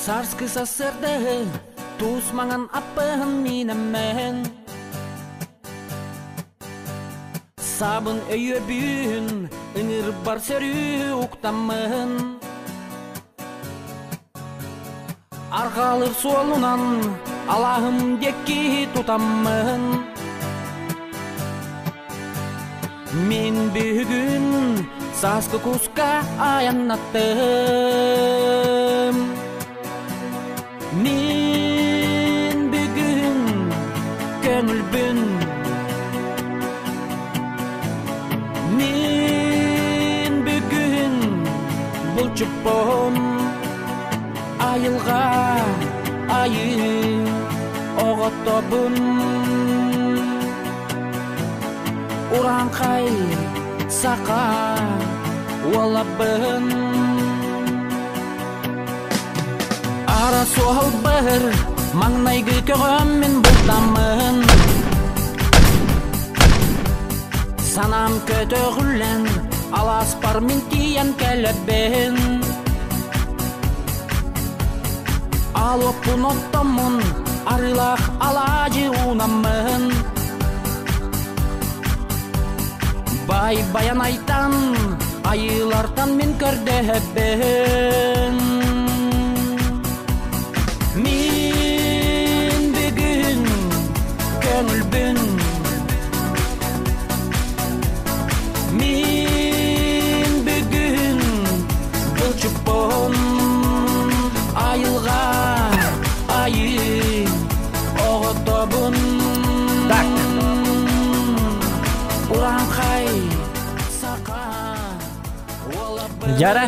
Сарскы сарсыардаһы туус маҥан аппыһын миинэммэһин Сабын өйөбүүн ыҥырбар сөрүү уктаммыһын Арҕаалыр суолунан алааһым диэки тутаммын Мин бүгүн сааскы куска айаннаттым Мин бүгүн көҥүлбүн Мин бүгүн булчуппун Айылҕа айыы оҕотобун Урааҥхай саха уолабын Ара суоһалбыһыр маҥнайгы көҕөм мин бултаммын Санаам көтөҕүллэн алааспар мин тиийэн кэлэбин Алоппун оттоммун арыылаах алаадьы уунаммын Бай Байанайтан айыылартан мин көрдөһөбүн Мин бүгүн көҥүлбүн Мин бүгүн булчуппун айылҕа айыы оҕотобун Так. Урааҥхай саха уолабын Дьара,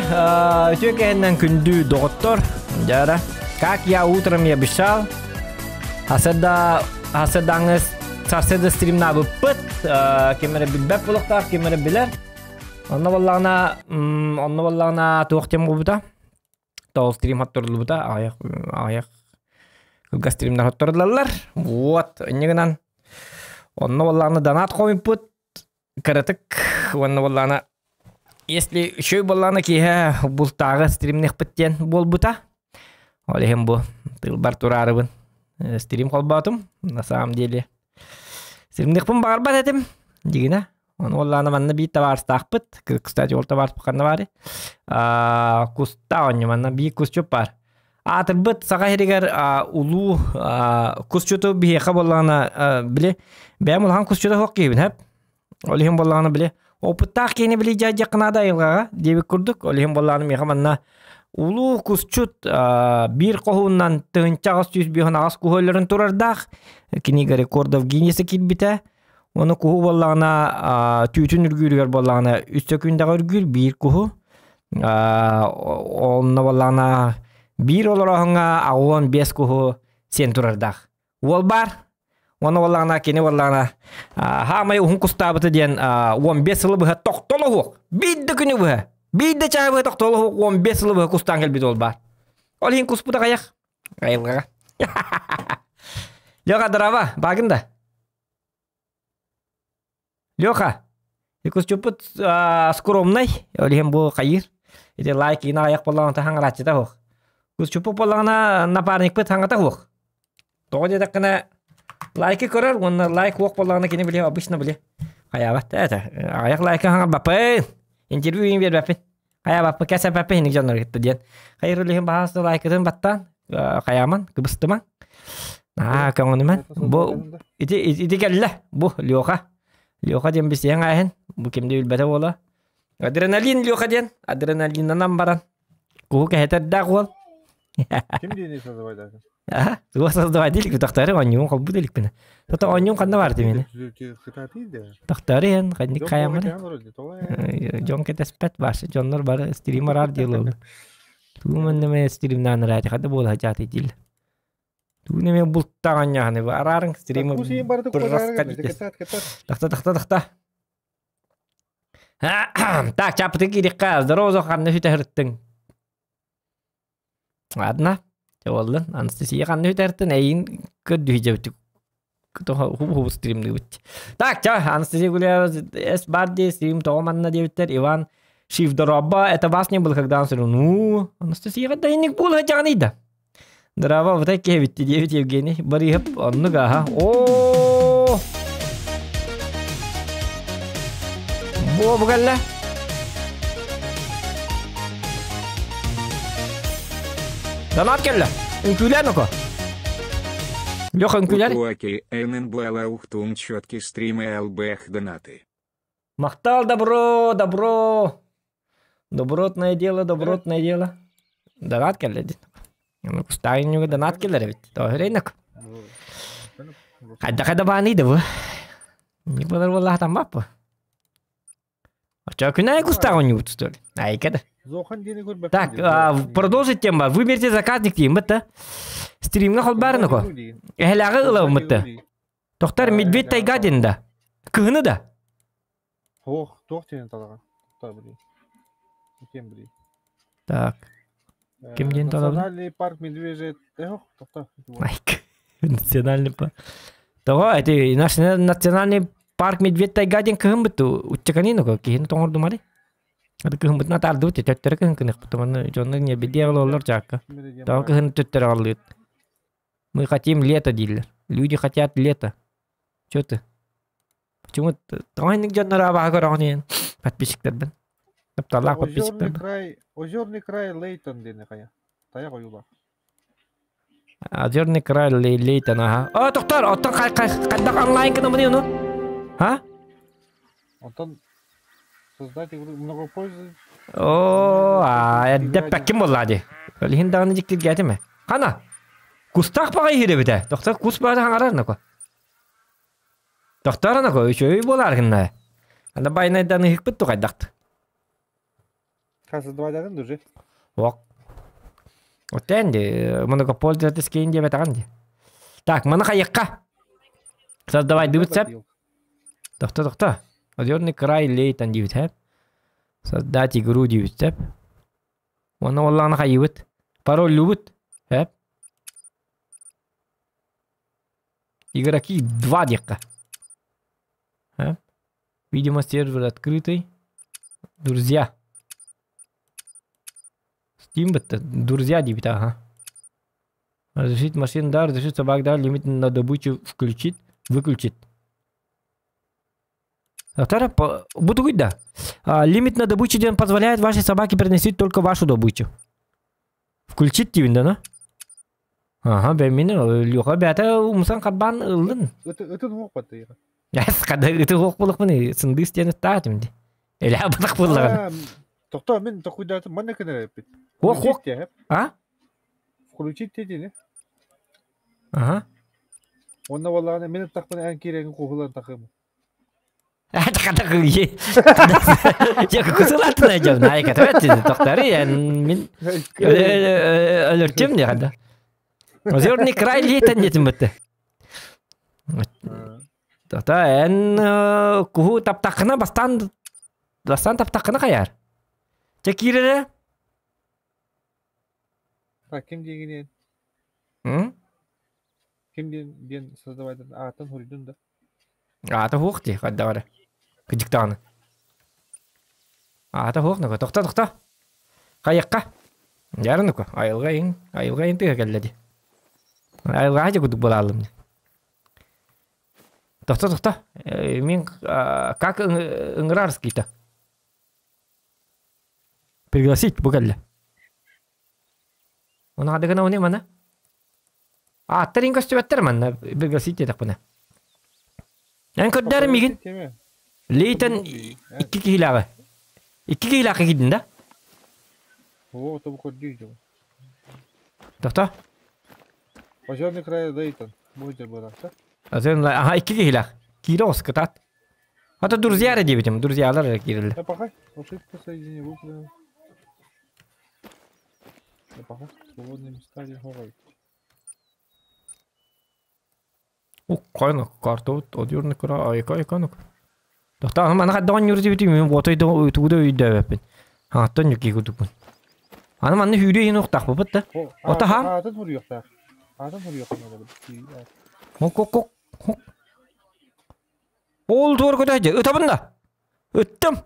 үтүө кэһиннэн күндү доҕоттор. Дьара, как я утром я обещал, Хасада хасадаңыз сарсыарда стримнаабыппыт. Ким эрэ билбэт буолуохтаах, ким эрэ билэр. Онно буоллаҕына, онно буоллаҕына туох диэн буолбута? Тоҕус стрим хотторуллубута, аҕыйах аҕыйах кылгас стримнар хотторуллаллар. Вот, инньэ гынан онно буоллаҕына донат хомуйпут кыратык уонна буоллаҕына если үчүгэй буоллаҕына киэһэ бултааҕы стримниэхпит диэн буолбута. Ол иһин бу тылбар тураарыбын стрим холбоотум на самом деле. Стримниэхпин баҕарбат этим дигинэ. Ону буоллаҕына манна биир табаарыстаахпыт. Кстати, ол табаарыспыт ханна баарый? Кустаах оонньуу манна биир кусчут баар. Аатырбыт Саха сиригэр улуу кусчуту биһиэхэ буоллаҕына били бэйэм улахан кусчута суох киһибин хэп. Ол иһин буоллаҕына били опыттаах киһини били дьайдьахха наада айылҕаҕа диэбит курдук. Ол иһин буоллаҕына миэхэ манна улуу кусчут биир хоһуунан 1858 куһу өлөрөн турардаах книга рекордов Гиннеса киирбитэ. Ону куһу буоллаҕына түүтүн үргүүрүгэр буоллаҕына үс сөкүүндэҕэ үргүүр биир куһу. Онно буоллаҕына биир олорооһуҥҥа 85 куһу сиэн турардаах. Уол баар. Уонна буоллаҕына кини буоллаҕына хаамай уһун кустаабыта диэн 15 сылы быһа тохтоло суох. Биир да күнү быһа. Биир да чааһы быһа тохтоло суох 15 сылы быһа кустаан кэлбит уол баар. Ол иһин куспут аҕыйах. Айылҕаҕа. Леха, здорово, баагын да? Леха, куступпут скромнай, ол иһин бу хайыыр. Ити лайк иин аҕыйах буоллаҕына хаҥарааччыта суох. Кусчуппут буоллаҕына напарникпыт хаҥата суох. Тоҕо диэтэххинэ лайкы көрөр уонна лайк суох буоллаҕына кини били обычно били хайаабат это аҕыйах лайкы хаҥарбаппын. Интервью иин биэрбэппин. Хайаабаппын кэсэппэппин иник дьоннор кытта диэн. Хайыр илиһин баһаас лайкытын баттаан хайааман кыбыстымаҥ. Аа көҥүнүмэн. Бу ити ити кэллэ. Бу Леха. Леха диэн бисиэн ааһын. Бу кимде билбэтэ буола. Адреналин Леха диэн. Адреналинынан баран. Куһу кэһэтэрдээх уол. Ким диэни создавайдаатын? Аха, туга создавай диилик тохтоору оонньуун холбут иликпин. Тото оонньуун ханна бар димини? Тохтоору иһэн ханник хаяммар. Дьон кэтэспэт башы дьоннор бары стрим араар диэлолу. Туу манна стримнаан араати хада буола хачааты дил. Туу неме бултаҕан ньааны араарыҥ стримы. Тахта тахта тахта. Так, чапытын киириххэ. Здорово, ханна сүтэ Ладно, чэ Анастасия ханна сүтэртин эйин көрдүһүдьэбит хубу стримныыбыт. Так, чэ, Анастасия Гуляева эс бар дии стрим тоҕо манна диэбиттэр. Иван Шифдороба, это вас не было, когда он ну, Анастасия да инник буола дьаҕаный да. Здраво, вот такие ведь 9 Евгений. Барыһып, оннук аха. О! Бу бугалла. Донат келле. Үҥкүүлээн око. Леха үҥкүүлэр. Утуаки, НН Блала Ухтун четкий стримы ЛБХ донаты. Махтал, добро, добро. Добротное дело, добротное дело. Донат келле дин. Кустаайынньуга донат келлер эбит. Тоһүрейнак. Хайда хайда бааны да бу. Не болар болла маппы. Очо күнай кустаҕын что ли? Айка да. Так, продолжить тема. Выберите заказник дейм бітті. Стримҥа холбаарына ко. Эһэлээҕи ылабын бітті. Тохтар медведь тайга диэн да. Кыһыны да. Ох, туох диэн талаҕын? Тоқтар Ким билий? Так. Ким диэн талабын? Национальный парк медвежий... Эх, тоқтар. Айк. Национальный парк. Того, это наш национальный парк медведь тайга диэн кыһын бытты. Уччаканин ко киһини тоҥордумари. Аты кыһын бытына тардыбыт төттөрө кыһын кынык бутуманы дьонно не бедиэ олорор чаакка. Того кыһын төттөрө аллыыт. Мы хотим лето дииллэр. Люди хотят лето. Чё ты? Почему тоҕо дьоннор абаҕа көрөҕүн подписчиктарбын. Тапталлаах Озерный подписчиктарбын. край, Озерный край Лейтон диэн хайа. Тайах ойуулаах. Озерный край Лейтон, аха. О, тоқтар, оттон хайдах онлайн гынамын ону? Ха? Онтон создать игру многопользователь. О, а, эрдэппэккин буоллаа дии. Олиһин даҕаны дьиктиргээтиме. Хана? Кустаах баҕай иһирэбитэ. Тохтор кус баҕа хаҥарар нако. Тохтор нако, үчүгэй буолаар гынна. Анда байнайдан ыһыкпыт тухайдахт. Как создавать уже? Ок. Оттен ди, многопользовательский диэбэтэҕин ди. Так, маны хайыкка. Создавай дыбыт сеп. Тохто, тохто. Озерный край Лейтон диэбит хэп. Создать игру диэбит сеп. Оны оллааны хайыбыт. Пароль любит. Хэп. Игроки 2 диэххэ. Хэп. Видимо, сервер открытый. Друзья. Steam бытта. Друзья диэбит, ага. Разрешить машин, да, разрешить собак, да, лимит на добычу включить, выключить. Второе, буду говорить, да. Лимит на добычу диэн позволяет вашей собаке приносить только вашу добычу. Включить диибин да, на? Ага, бэммин, Леха бэйэтэ умсан харбаан ыллын. Это двух батыра. Хада ыты хуох булахпын сындыс диэн ыттаатым ди. Элэ бадах буллаган. Тохто мин тохуйдаатым манна кенер эппит. Хуох хуох. А? Включить тетини. Ага. Онна валлааны мин тахпын эн кииреген куһулан тахым. Хада Я кусылатын айжам найка төт тохтары мин өлөртүм не хада. Озерный край лейтен детим бітті. Тота эн куху таптақына бастан бастан таптақына қаяр. Ча кирере? Так, ким дегенен? Ким ден создавать атын хуридун да? Ата хуох ти қадда бары. Кыжыктағаны. Ата хуох нука. Тоқта, тоқта. Қайыққа. Яры нука. Айылға ең, айылға ең тыға келледи. Айылға хажы кудук бола алым. Тоқта, тоқта. Мен как ыңырарский-то? Пригласить бу кэллэ. Оны хадыгына уни мана. Аттар көстүбэттер манна пригласить диэтэхпинэ. Эн көрдөрүм мигин. Лейтен икки киһилээҕи. Икки киһилээххэ киирдин да? О, то көрдүү. Тохто. Озерный край Лейтон. Будет было, да? Ага, икки киһилээх. Киирэ оҕус кытаат. Ата друзья эрэ диэбитим, друзьялар эрэ киирэллэр. Да пока. Ошибка соединения выполнена. Да пока. Свободные места где горой. Уккайна карта одюрны кра айка айка Тохта мана хаддаган юрти бити мен ботой да тугуда үйдөбөппүн. Аттан юки кутупун. Аны манны хүрү ин уктак бупут да. Ота хам. Атын хуруйоктар. Атын хуруйоктар. Хок хок хок хок. Ол туор көтөжө ытабын да. Ыттым.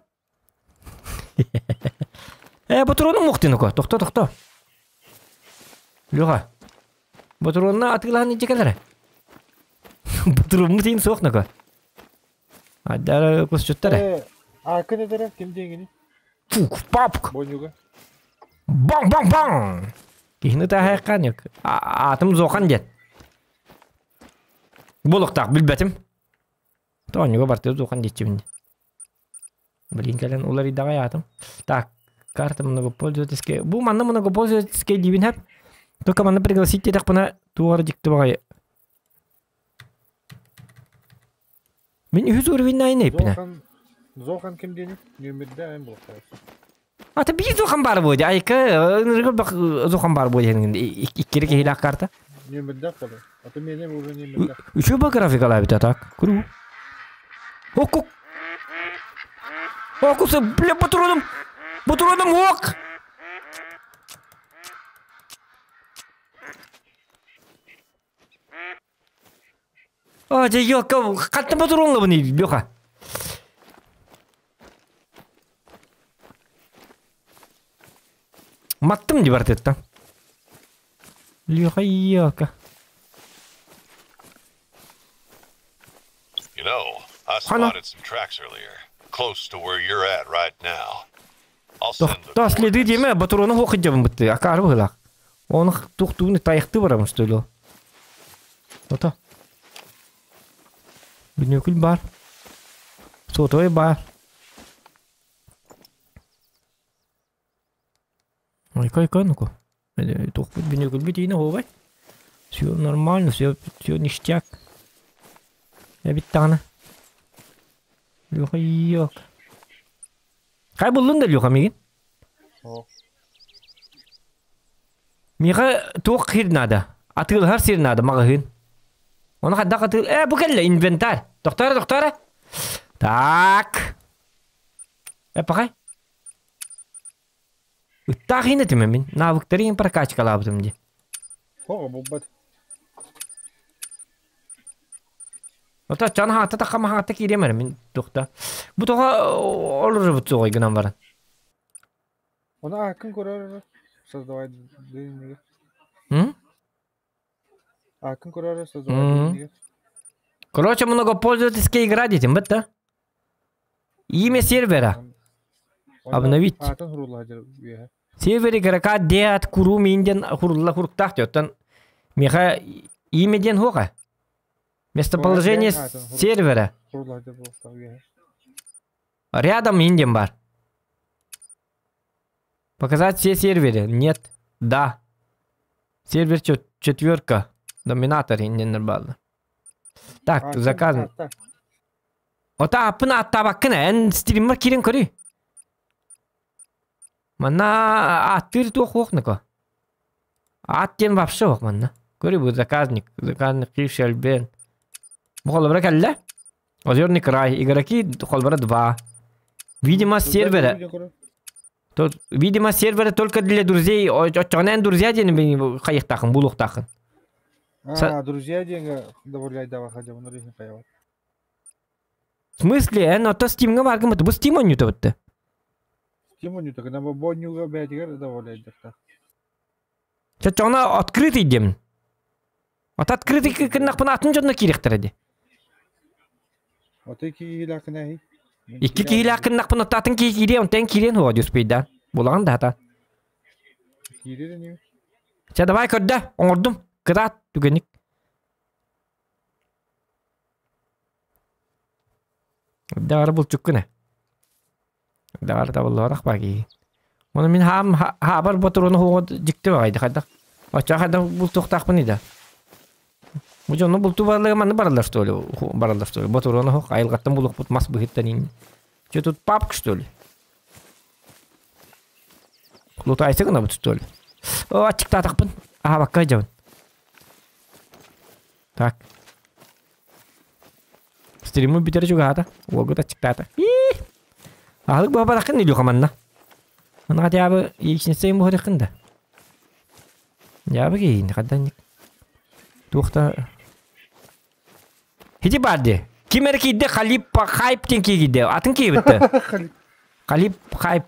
Э, патроным муктин ко. Тохто, тохто. Леха. Ботуруонна атыылаһан илдьэ кэлэрэ. Ботуруоммут иһин суох нако. Аддара кусчуттар Э, аакын этэрэ ким диэҥини? Фук, папк! Бонньуга. Баҥ баҥ баҥ! Киһини таһайаххаан yok. Аатым Зохан диэн. Буолуохтаах билбэтим. Тоонньуга бартыа Зохан диэччибин. Блин, кэлэн уларыйдаҕай аатым. Так, карта многопользовательская. Бу манна многопользовательская диибин хэп. Только манна пригласить диэтэхпинэ туох эрэ дьикти баҕайы. Мин үһүс уровень эппинэ. Зохан Зохан ким диэни? Нүөмүрдэ эн буолуохтаах. Ата биир Зохан баар буо Айка ынырыгы Зохан баар буо диэн иккири киһилээх карта. Нүөмүрдээх буолар. Ата миэнэ уже нүөмүрдээх. Үчүгэй ба графикалаабыта так. Куру. Окук. Окусы, бля, патроном! Патроном ок! А, дьэ, ёлка, хантан патронлабын, Леха? Маттым дии бартыттан. Леха, ёлка. You know, I Хана. spotted some tracks earlier, close to where you're at right now. I'll send the Тохтоо следы coordinates. диэмэ, батурону хуох дьабын бытты, акаары быһылаах. Оны тухтууну тайахты барамын что ли? Ото. Бүнүкүл бар. Сотовый бар. Ой, кой, ну-ка. Тухпут бүнүкүл битиини хуобай. Все нормально, все, все ништяк. Я биттаҕына. Леха yok. Хай буллун да Леха мигин? О. Миха туох хир надо. Атыылаһар сир надо маҕаһыын. Оны хайдах атыыл... Э, бу кэллэ, инвентарь. Тохторо, тохторо. Так. Э, пахай. Ыттаах иһин этим мин. Навыктары иһин прокачкалаабытым дии. Хоҕо булбат. Ото чан хаата тахама хаата киириэм эрэ мин тухта. Бу тоҕо олорубут суоҕай гынан баран. Оны аакын көрөр создавай дыйныгы. М? Аакын көрөр создавай М. дыйныгы. Короче, многопользовательская игра детям, да? Имя сервера. Обновить. Аатын хурула дьэр үөһэ. Сервер игрока Деат Курум Индиан Хурулла Хуруктах оттон Миха имя ден хока. Местоположение сервера. Хурула дьэр буолуохтаах үөһэ. Рядом Индиан бар. Показать все серверы. Нет. Да. Сервер четверка. Доминатор Индиан бар. Так, Аатын заказ. аатта. Ота аппын аттабаккына эн стриммер кирин көрүй. Манна аттыр туох хуохнако. Ат диэн вообще ох манна. Көрүй бу заказник. Заказник Кишельбен. Бу холобура кэллэ. Озерный край. Игроки холобура 2. Видимо, сервера. Создать көрөр. Тут, видимо, серверы только для друзей. Оччоҕуна эн друзья диэн хайыхтаахын, булуохтаахын. А, друзья диэҥҥэ добавляй хотя бы рыхин хайабат. В смысле? Эн ото Steam'га баргын бу Steam ойнута бытты. Steam ойнута, гына бу боннюга бээтигэр добавляйдахта. Чочоҕуна открытый диэмин. От открытый кыннахпын атын дьонно киириэхтэрэ ди. Ото икки киһилээххинэ Икки киһилээх кыннахпын отто атын киһи киириэ, онтон киириэн хуа дюспейда. Булаган да хата. Киирер ини. Чэ, давай көрдө, оҥордум. Кытаат түгэнник. Дагары булчуккуна. Дагары табылларах баги. Оны мин хаам хаабар ботуруну хуга дьикти багайды хайдах. Очча хайдах бултуохтаахпын ида. Бу дьонно булту барлыга манны бараллар что ли? Бараллар что ли? Ботуруну хук айылгаттан булукпут мас быһыттан ин. Че тут папка что ли? Лутайсы гына бут что ли? О, ачыктаатахпын. Аха бакка жабын. Так. Стриму бүтэр чугаата. Уолгут ачыктаата. Аһылык баабарахын Илюха манна. Манна хотя яичницей муһарыхын да. Ябы кейин, хадданник. Туохта... Хити барды. Ким эрэ киирдэ Халип Хайп диэн киирдэ. Атын киирбитте. Халип. Халип Хайп.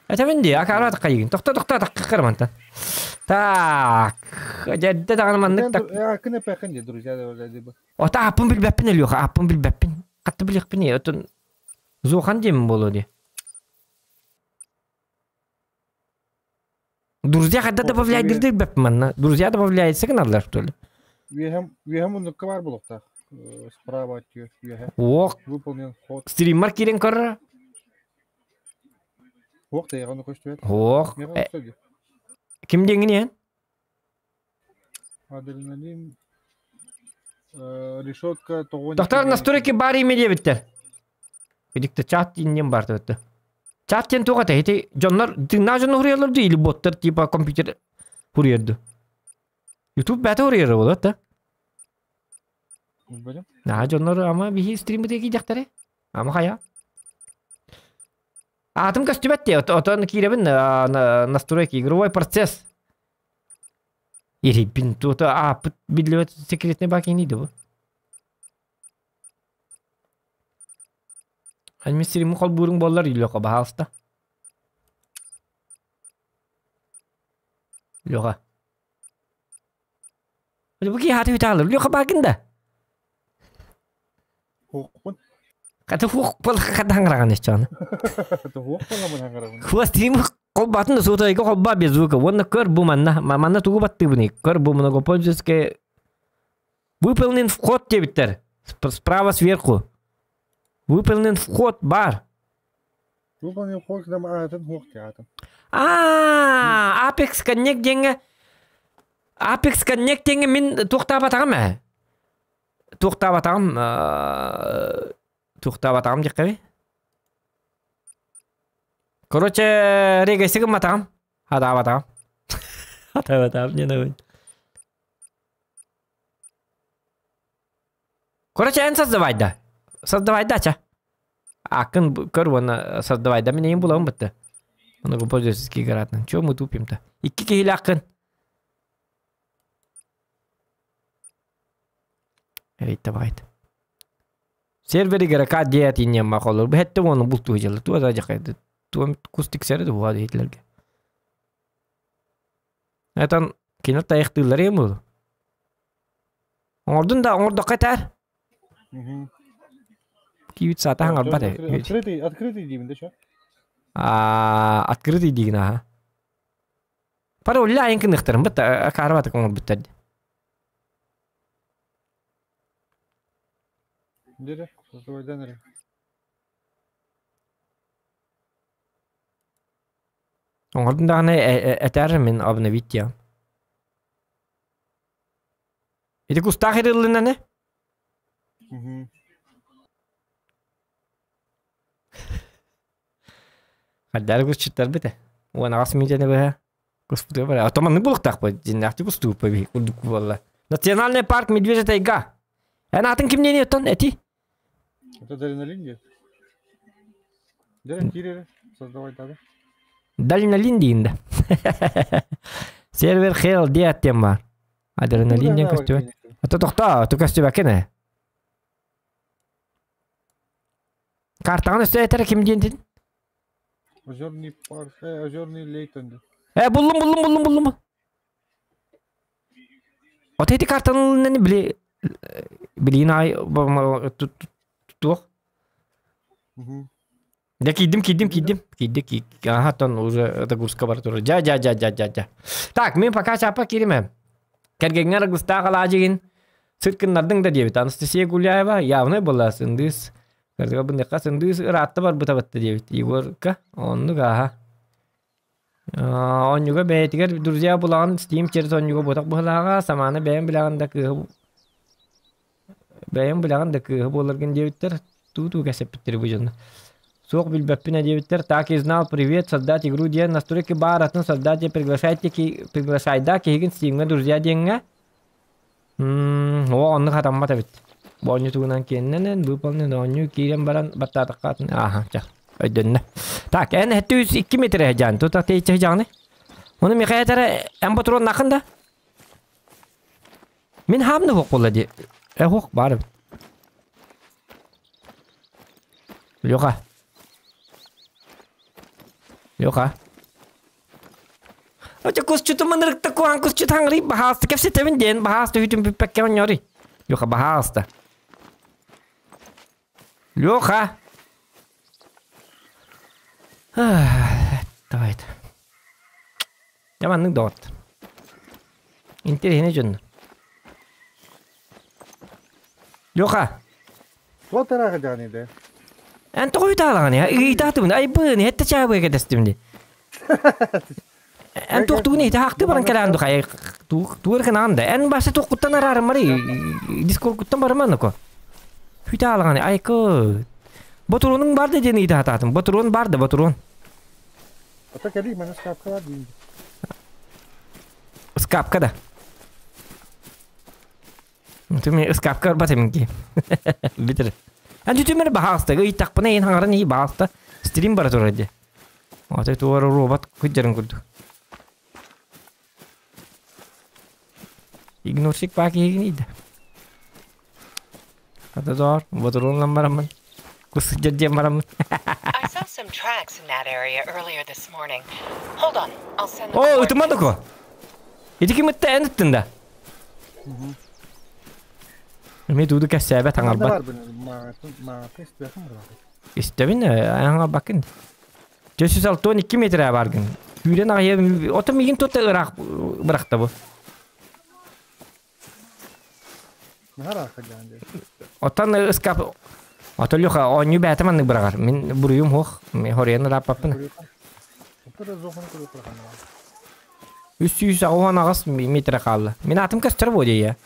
Это мен ди, акара тақайын. Тоқта, тоқта, таққыр мантан. Так. Дьэрдэ даҕаны маннык так. Кын эпэхин дии, друзья добавляли бы. Ота ааппын билбэппин Өлүөхэ, ааппын билбэппин. Хатта билиэхпин отон Зохан диэмин буолуо дии. Друзья когда добавляет билбэппин манна. Друзья добавляется гыналлар что ли? Үөһэм үөһэм муннукка баар буолуохтаах. Справа от үөһэ. Ох, Выполнен ход. стриммар киирэн көрөр. Ох, тайаҕын көстүбэт. Ох. Ким диэҥин иһэн? Адреналин решетка тоҕо Доктор настройки бар имя диэбиттэр. Бидикте чат диэн бар төттө. Чат диэн туох этэ? Ити дьоннор тыыннаах дьон уруйаллар дуу или боттар типа компьютер уруйар дуу? YouTube бэйэтэ уруйар буолуо да? Билбэтим. Наһаа дьоннор ама биһи стриммытыгар киирдэхтэрэ. Ама хайа? Аатым көстүбэт дии, отон киирэбин настройки, игровой процесс. Ирибин туота ааппыт биллибэт секретный бакини да бу. Ани стримы холбууруҥ буоллар Леха, баһаалыста. Леха. Бу киһи ааты үтаалыр. Леха баагын да. Хуохпун. Хата хуох бол хата хаңраҕан иччоҕуна. Хуох буоламын хаҥарабын. Хуа стрим холбаатын да суотайга холбаа без звука. Уонна көр бу манна манна тугу баттыыбыный? Көр бу многопользовательское выполнен вход диэбиттэр. Справа сверху. Выполнен вход бар. Выполнен вход нам аатын хуох театын. Аа, Apex Connect диэҥҥэ Apex Connect диэҥҥэ мин туохтаабатаҕым ээ. Туохтаабатаҕым туохтаабатаҕым диэххэ Короче, регайсы гымматаҕым. Хатаабатаҕым. Хатаабатаҕым диэн абын. Короче, эн создавай да. Создавай да, ча. Акын көр уонна создавай да. Мин эйин булабын бытты. Многопользовательский игратынан. Чего мы тупим-то? Икки киһилээххин. Эриттабайт. Сервер игрока диэт инньэммэ холор. Бу хэттэ уону бултуу дьылы. Туа да дьахайды. Туом кус тиксэрэ да буһаа диһитлерге. Этан кино тайыктыыллар ем буолу. Оҥордун да оҥордоххо этээр. Киит саата хаҥарбат э. Открытый, открытый диибин да чё? А, открытый диигин аха. Пароль айын кыныхтарын бит акаарбатык оҥорбуттар. Дere, создавайдан эрэ. Оҥордун даҕаны этээр мин обновить диэн. Ити кустаах ириллинаны? Хардары кусчуттарбыт э. Уон аҕыс мүнүүтэни быһа куспутуга бара. Ото маннык булуктаахпыт дьиннээхтик кустууппа биһи курдук буолла. Национальный парк Медвежья тайга. Эн аатын кимниэний оттон эти? Это адреналин диye. Дерен киирere создавай дады. Дальналин диин да. Сервер Hell диэт бар. Адреналин диэн көстүбэт. Ото тохтоо, ото көстүбэккин ээ. Картаҕын өссө этэр ким диэнтин? Озерный парк, Озерный Лейтон. Э, буллум, буллум, буллум, буллум. Ото ити картаны били билиин ай туох? Да киирдим, киирдим, киирдим. Киирди, ки... Ага, тон уже загрузка бар турар. Жа, жа, жа, жа, жа, жа. Так, мен пока чапа кириме. Кэргэҥҥэ аргыстаах алаадьыгын сыркыннардыҥ да диэбит. Анастасия Гуляева явно была сындыыс. Кырдыга бындыка сындыыс ыраатта барбыта батта диэбит. Егорка оннук ааха. Онньуга бэйэтигэр друзья булаҕын Steam через онньуга буотах быһылааҕа самааны бэйэм билэҕин да кыыһы бэйэм билэҕин да кыыһы буоларгын диэбиттэр туу-туу кэсэппиттэр бу дьону. Суох билбэппин диэбиттэр так и знал привет создать игру диэн настройки баар атын создать приглашайте приглашайда киһигин Steamҥа друзья диэҥҥэ оо оннук хатаммат эбит бу оонньуу тугунан киэннэнэн выполнен оонньуу киирэн баран баттаатахха атын ааха ча өйдөннө так эн хэттэ үс икки метр жаан тута тейче жааны Оны Михаил этэрэ эн ботуруон нахын да Мин хаамны хуох буолла дии. Э хуох баар эбит. Леха. Леха. Очо кусчуту мынырыкта куан кусчут хаңрый баһааста кэпсэтэбин диэн баһааста үтүн бүппэккэ онньори. Леха баһааста. Леха. Давай. Я маннык доҕот. Интэриэһинэй дьоннор. Леха. Вот ыраах дьааны да. Эн тоҕо ыйтаалаҕын я? Ыйтаатыбын, айбын, хетте чаабыга кэтэстим ди. Эн туохтугун иһити хаахты баран кэлээн духай тугар кынаан да. Эн башы туохкуттан араарымары дискоркуттан барыман око. Хүтаалаҕын айкы. Ботуруонуҥ бар да диэн ыйытаатаатым. Ботуруон бар да ботуруон. Ата кэлии маны скапка бар дейін. Скапка да. Түмэ ыскаапка барбат эминки. Битир. Эн түтүмэр баһааста, ыйыттахпына эн хаҥаран ии баһааста стрим бара турар дии. Ото туора робот кыдьарын курдук. Игнорщик баа киһигин иийдэ. Ата доор, ботуруоннан бараммын. Кус сылдьар диэн бараммын. I saw some tracks in that area earlier this morning. Hold on, I'll send the О, ытыма coordinates. доко. Ити ким ытта эн ыттын да? Эми тууду кэссээбэт Манна аҥарбат. бар бын маатын мааты истиэхин бар. Истэбин аҥарбаккын. 462 метр баргын. Күүрэн аҕайа ото мигин тута ыраах бырахта бу. Наһаа дьаан дии. Оттон ыскап Ото Леха оонньуу бэйэтэ маннык быраҕар. Мин буруйум суох. Мин хоруйан ырааппаппын. 388 метр хаалла. Мин атым көстөр буо дии.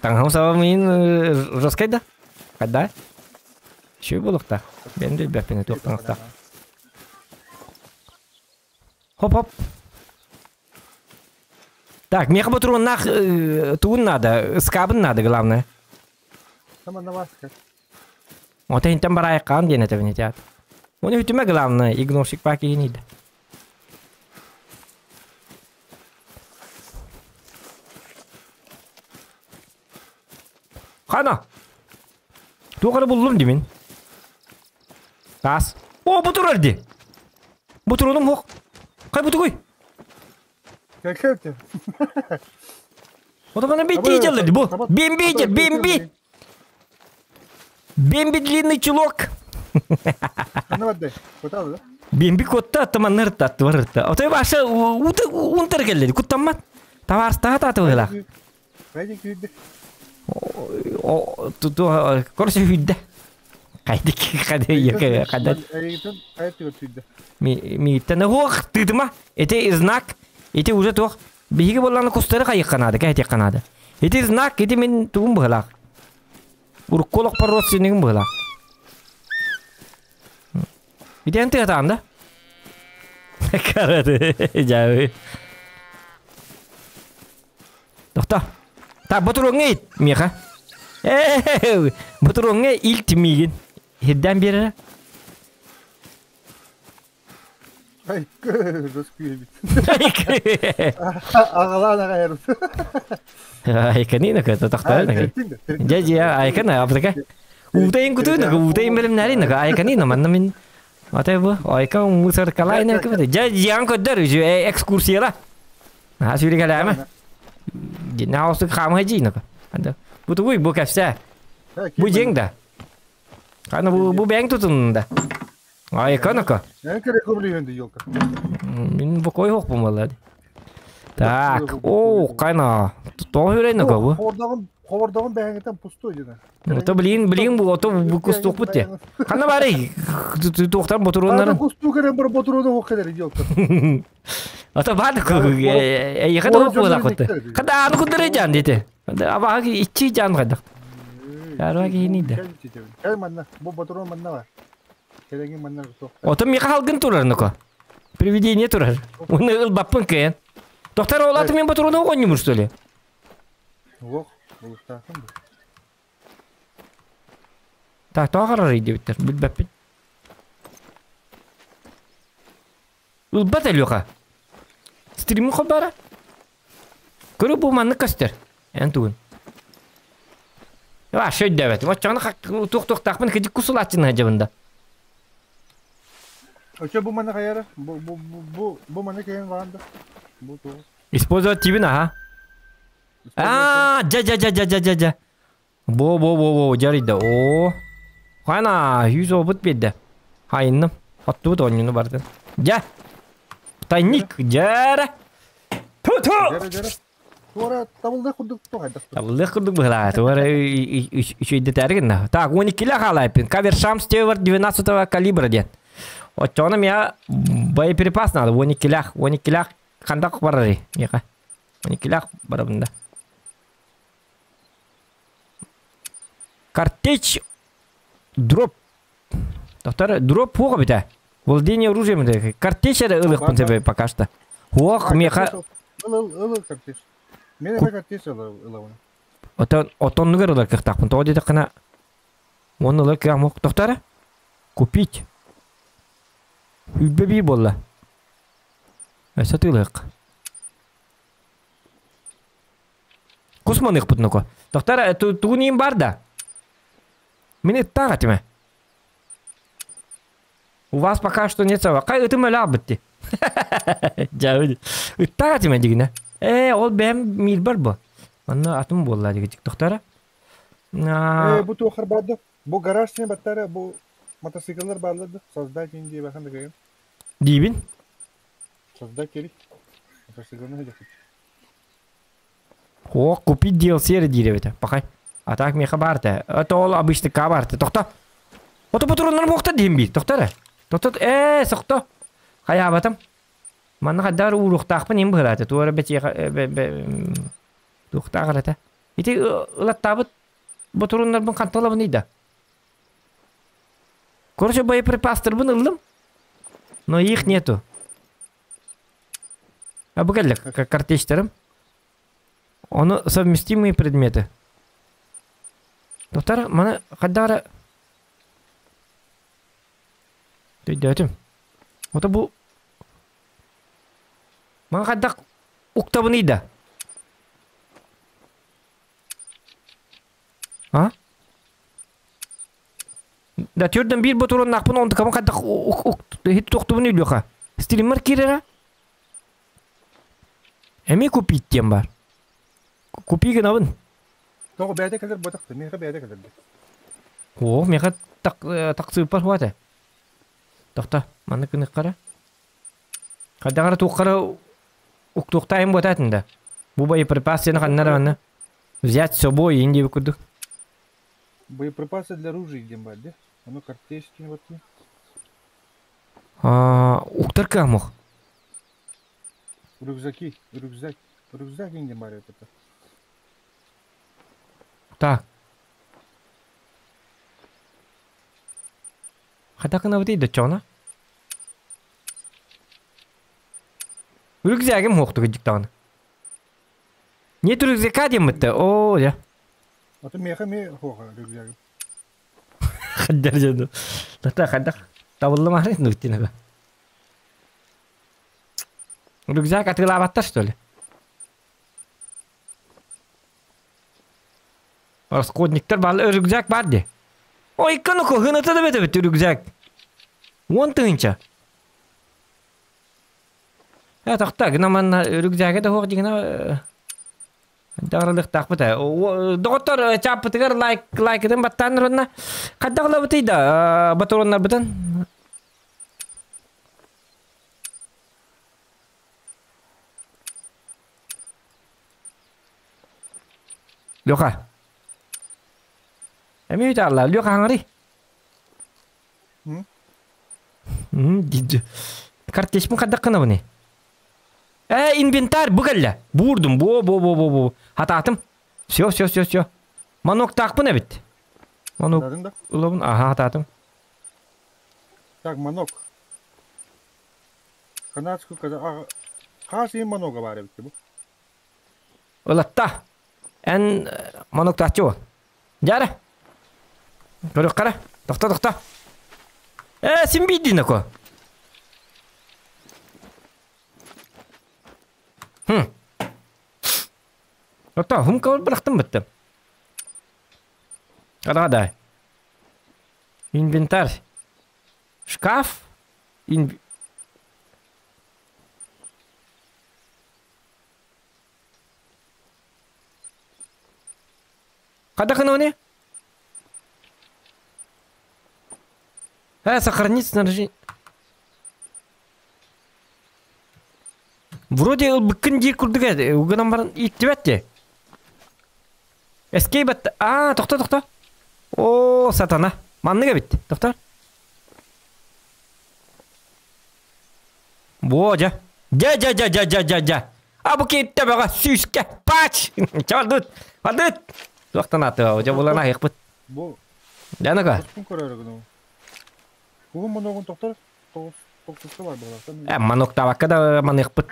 Таҥаһым саба миин жесткай да? Хайда? Үчүгэй буолуохтаах. Бэйэм да билбэппин туох таҥастаах. Хоп-хоп. Так, миэхэ ботуруоннаах тугун наада, ыскаабын наада, главное. Ото интэн бараайыккаҕын диэн этэбин ити аат. Уну үтүмэ главное, игнорщик баа киһини да. Хана! Туох эрэ буллум димин. Таас. О, бу турар ди. Бу турунум хуох. Хай бутугуй. Кэкэт. Отогана бити дьаллар бу. Бимби дьэ, бимби. Бимби длинный чулок. Бимби котта аттаманнар аттыбар ырта. Отой баша унтар келлери куттаммат. Таварстаха татыбыла. Короче хүдде. Кайдык кады кадат. Мииттен хуох тыытыма. Ити знак. Ити уже туох. Биһиги буоллаҕына кустары хайыахха наада, кэһэтиэххэ наада. Ити знак, ити мин тугум быһылаах. Урукку олохпор родственнигим быһылаах. Ити эн тыатаан да? Караты, дьаабы. Тохто. Так, ботуруоҥҥа ит, миэхэ. Ээ, ботуруоҥҥа илт миигин. Хирдээн биэрэрэ. Ай, көс күйэбит. Аҕалаан аҕайарым. Айканина ката тохтоо. Дьэ дьэ айкана аптака. Уутайын кутуйна уутайын бэлэмнэрин айканина манна мин Ата бу айка мусоркалайна кыбыты. Дьэ дьиан көдөр экскурсияла. Наһаа сүүрүкэлээмэ. Наһаа хаамыһа дьиина. Бу тугуй бу кэпсээ. Бу дьиҥ да. Хана бу бу бэйэҥ тутуннун да. Айканака. Мин бу кой хохпун буолла. Так, о, кайна. Тоҕо хүрейна бу? Ховордоҕун бэһэҥитэн пустой дьина. Ото блин, блин бу ото бу кустуохпут те. Ханна барый? Туохтар ботуруоннарын. Кустуу керен бар ботуруону хох келер идиотка. Ото баар эйиэхэ да буолаахпыт. Хада аны кудары жан дите. Абаһы иччи жан хайдах. Яруа киһини да. Кэл манна, бу ботуруон манна бар. Кэлэҥин манна туох. Ото миэхэ халгын турар ноко. Привидение турар. Уну ылбаппын кыйан. Доктор олаты мен ботуруону оҕонньумур что ли? Ох, булуктаахын бу. Так, тоҕо харарый диэбиттэр, билбэппин. Ылбат Алеха. Стримин холбара. Көрө бу маннык көстөр. Эн тугун. Вообще өйдөөбөтүм. Оччоҕуна туох-туохтаахпын кыдьык кусулааччыны сылдьабын да. Оччо бу маны хайара? Бу бу бу бу бу маны кэһэн баҕан да. Бу туох? Использовать тибин аха. Аа, дьа дьа дьа дьа дьа дьа дьа. Бо бо бо бо дьарыйда. Оо. Хана, 100 опыт биэрдэ. Хайынным. Оттубут оонньууну бардын. Дьэ. Тайник, дьэрэ. Ту-ту! Дьэрэ дьэрэ. Туора табыллыах курдук туох хайдах. Табыллыах курдук быһылаа. Туора үчүйдэтээри гынна. Так, 12 хаалайпын. Кавершам Стюарт 12 калибра диэн. Оччоҕуна миэхэ боеприпас надо. 12-лээх. 12-лээх хандак барарый миэхэ. 12-лээх барабын да. Картечь дроп. Доктор, дроп хуох эбитэ. Владение оружием картечь эрэ ылыахпын сөбө пока что. Хуох миэхэ... Ыл ыл ыл картечь. Мен эмэ картечь ылабын. Отон отоннугар ылар кыахтаахпын. Тоҕо диэтэххинэ уонна ылар кыаҕым суох. Доктор, купить. Сүүрбэ биир буолла. Өссө тыылыах. Кус маныахпыт ноко. Доктор, тугун иин бар да? Мин ыттаах этим. У вас пока что нет собак. Хай ытым өлө албыт Дьэ, ыттаах этим дигинэ. Ээ, ол бэйэм миирбэр бу. Онно атым буолла дигичик тохтара. Ээ, бу туохар баарды. Бу гараж сен баттара, бу мотоцикллар бааллар да. Создать дии бахан да Диибин. Создать керек. Мотоциклны хадьахыт. О, купить DLC эрэ диир эбитэ. Пахай. А так миэхэ баар этэ. Это ол обычный баар этэ. Тохто. Ото патроннар буохта диэн биир. Тохто эрэ. Тохто. Ээ, сохто. Хайаабатым. Манна хайдах эрэ ууруохтаахпын им быһыраата. Туора эрэ бэтиэхэ туохтаах эрэ этэ. Ити ылаттаабыт ботуруннарбын хантан ылабыный да? Короче, боеприпастарбын ыллым. Но их нету. А бу кэллэ картечтарым. Ону совместимые предметы. Доктор, маны хайдах эрэ өйдөөтүм. Ото бу маны хайдах уктабыный да? А? Да төрдөн биир ботуруоннаахпын онтукабын хайдах иһит туохтубун өйдүөхэ. Стриммер киирэрэ. Эмиэ купить диэн бар. Купи гынабын. Тоҕо бэйэтэ кэлэр буотахта, миэхэ бэйэтэ кэлэр. Оо, миэхэ тахсыыппар хуата. Тохто, маннык гыныххара. Хайдах эрэ туоххара уктуохтаайым буотаатын да. Бу боеприпас диэни ханна эрэ манна взять с собой иин диэбит курдук. Боеприпасы для оружия диэн баар дии. Ону картечкин баттыы. Уктар кыамох. Рюкзаки, рюкзак, рюкзак диэн баар это. Так. Хайдах гынабытый доччоҕуна? Рюкзагым суохтук даҕаны. Нет рюкзака диэммит Оо, дьэ. Аты миэхэ эмиэ суоха рюкзагым. Хайдах дьону. Тата хайдах табыллымаары нуктина. Рюкзак атыылаабаттар что ли? Расходниктар баар рюкзак баар дии. Ой, икки хыната да бэтэбит рюкзак. 10 тыһыынча. Э, тохто, гына манна рюкзага да суох дигина Даарылыктаахпыт ээ. Доҕоттор чааппытыгар лайк лайкытын баттаан уронна. Хайдах ылабытый да батроннарбытын? Леха. Эми үталла. Леха хаңары. Картечпин хайдах гынабыный? Э, инвентарь бу кэллэ. Буурдум, бу бу бу бу бу. Хатаатым. Все, все, все, все. Маноктаахпын эбит. Манок ылабын, аха, хатаатым. Так, манок. Канадскую каза... Хаас иин манога баар эбит бу. Ылатта. Эн маноктааччы бол. Дьара. Көрүк Тохто, тохто. Э, син биирдин ако. Хм. Ото, хум кабыл бырахтым бытты. Рада. Инвентарь. Шкаф. Ин... Хайдах гына Сохранить снаряжение. Вроде ылбыккын диир курдук ээ, угунан баран ииттибэт дии. Escape at... Аа, тохто, тохто. Оо, сатана. Маннык эбит. Тохтор. Буо, дьэ. Дьэ, дьэ, дьэ, дьэ, дьэ, дьэ, дьэ. А бу кииртэ бөҕө, сүүскэ, пач! Чабардыт, бардыт! Туохтан ааты, дьэ булан аһыахпыт. Бу Дьаныка. Куспун көрөөрү гынабын. Куһун моногун тохтор, тоҕус бар буолар. Маноктаабакка да маныахпыт.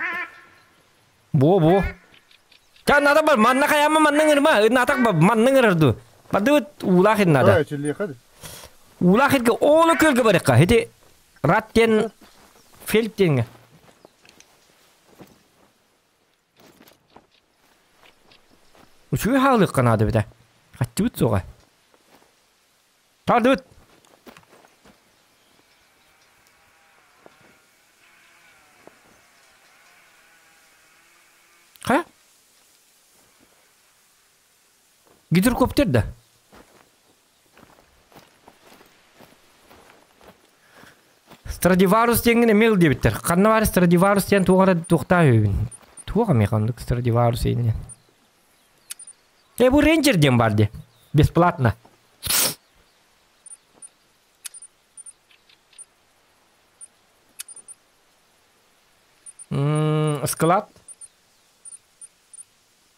Буо, буо. Ча, надо бар, манна хайаама манна ыҥырма, ынатак манна ыҥырар дуу. Бардыбыт уулаах ин надо. Уулаах иргэ оолу көлгө барыкка. Хити рат диэн фельд диэнгэ. Үчүгэй хаалыахха наада эбитэ. Хаччыбыт суоҕа. Тардыбыт. Хайа? Гидрокоптер да? Страдиварус диэҥҥин эмиэ ыл диэбиттэр. Ханна баар Страдиварус диэн туох эрэ туохтаах үһүбүн. Туох эмиэ ханнык Страдиварус диэн. Э, бу рейнджер диэн баар дии. Бесплатно. Склад.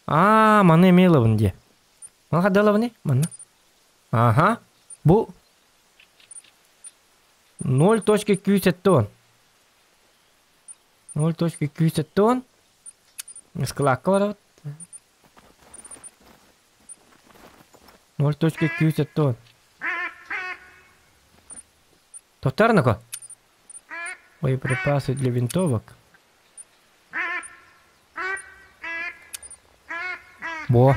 Аа, маны эмиэ ылабын дии. Маны хадда ылабыный? Манна. Аха. Бу 0.270. 0.270. Складка барабыт. 0.270. Тоттарнако. Боеприпасы для винтовок. Бо.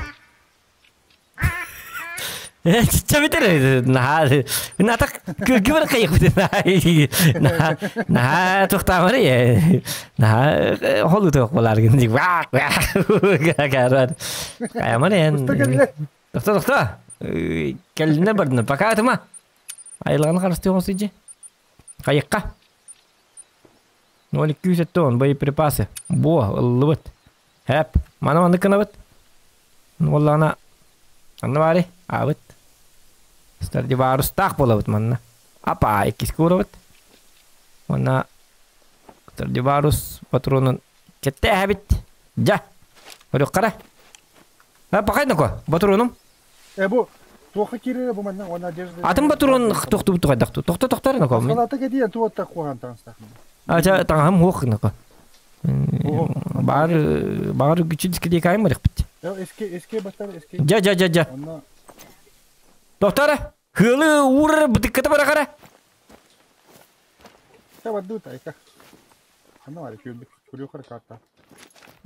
Чабитер наһаа натак күргүбэр кайыкпыт наһаа наһаа тухтаамары наһаа холутуох болар гин вак вак каямар эн тохто тохто кэллинэ бардына пока атыма айылҕаны харыстыах сыдьы хайыкка 0,270 боеприпасы бо ыллыбыт хэп мана маннык гынабыт Уоллаҕына анна баары аабыт. Страдиварустаах буолабыт манна. Апа иккискэ уурабыт. Уонна Страдиварус патронун кэттээһэбит. Дьа, көрүөххэ эрэ. Пахай ноко, патронум. Э бу туохха киирэрэ бу манна уонна одежда. Атын патрон тохтубут хайдахту. Тохто тохто эрэ ноко. Салата кэтиэн туотта куһаан таҥастаах. Ача таҥаһым хуох ноко. Баар баар күчү дискидиэкайым барыхпыт. Эске эске батар эске. Дьа дьа дьа дьа. Тохтора. Хыалы уурар бытыкката барахара.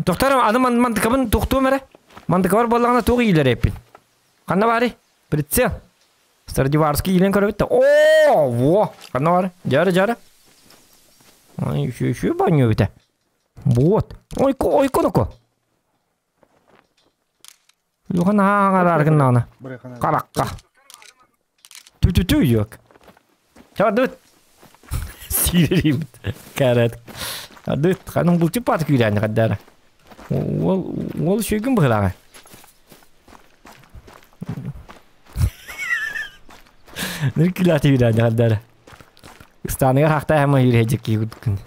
Тохтора аны мантыкабын тохтуом эрэ. Мантыкабар буоллаҕына туох иилэр эппин. Ханна баарый? Прицел. Страдиварский иилэн көрөбүт да. Оо, во! Ханна баар? Дьара дьара. Ой, еще еще баню эбитэ. Вот. Ой, ой, коноко. Юхан ааҕар гыннаҕына. Харакка. Тү-тү-тү yok. Чабардыбыт. Сиирибит. Кәрәт. Адыт, ханың булчу пат күүрәни каддара. Ол ол шүйгүн быһылаҕа. Ныр күләти үйрәни каддара. Ыстаныгар хахта хама үйрәжек кийгүткүн.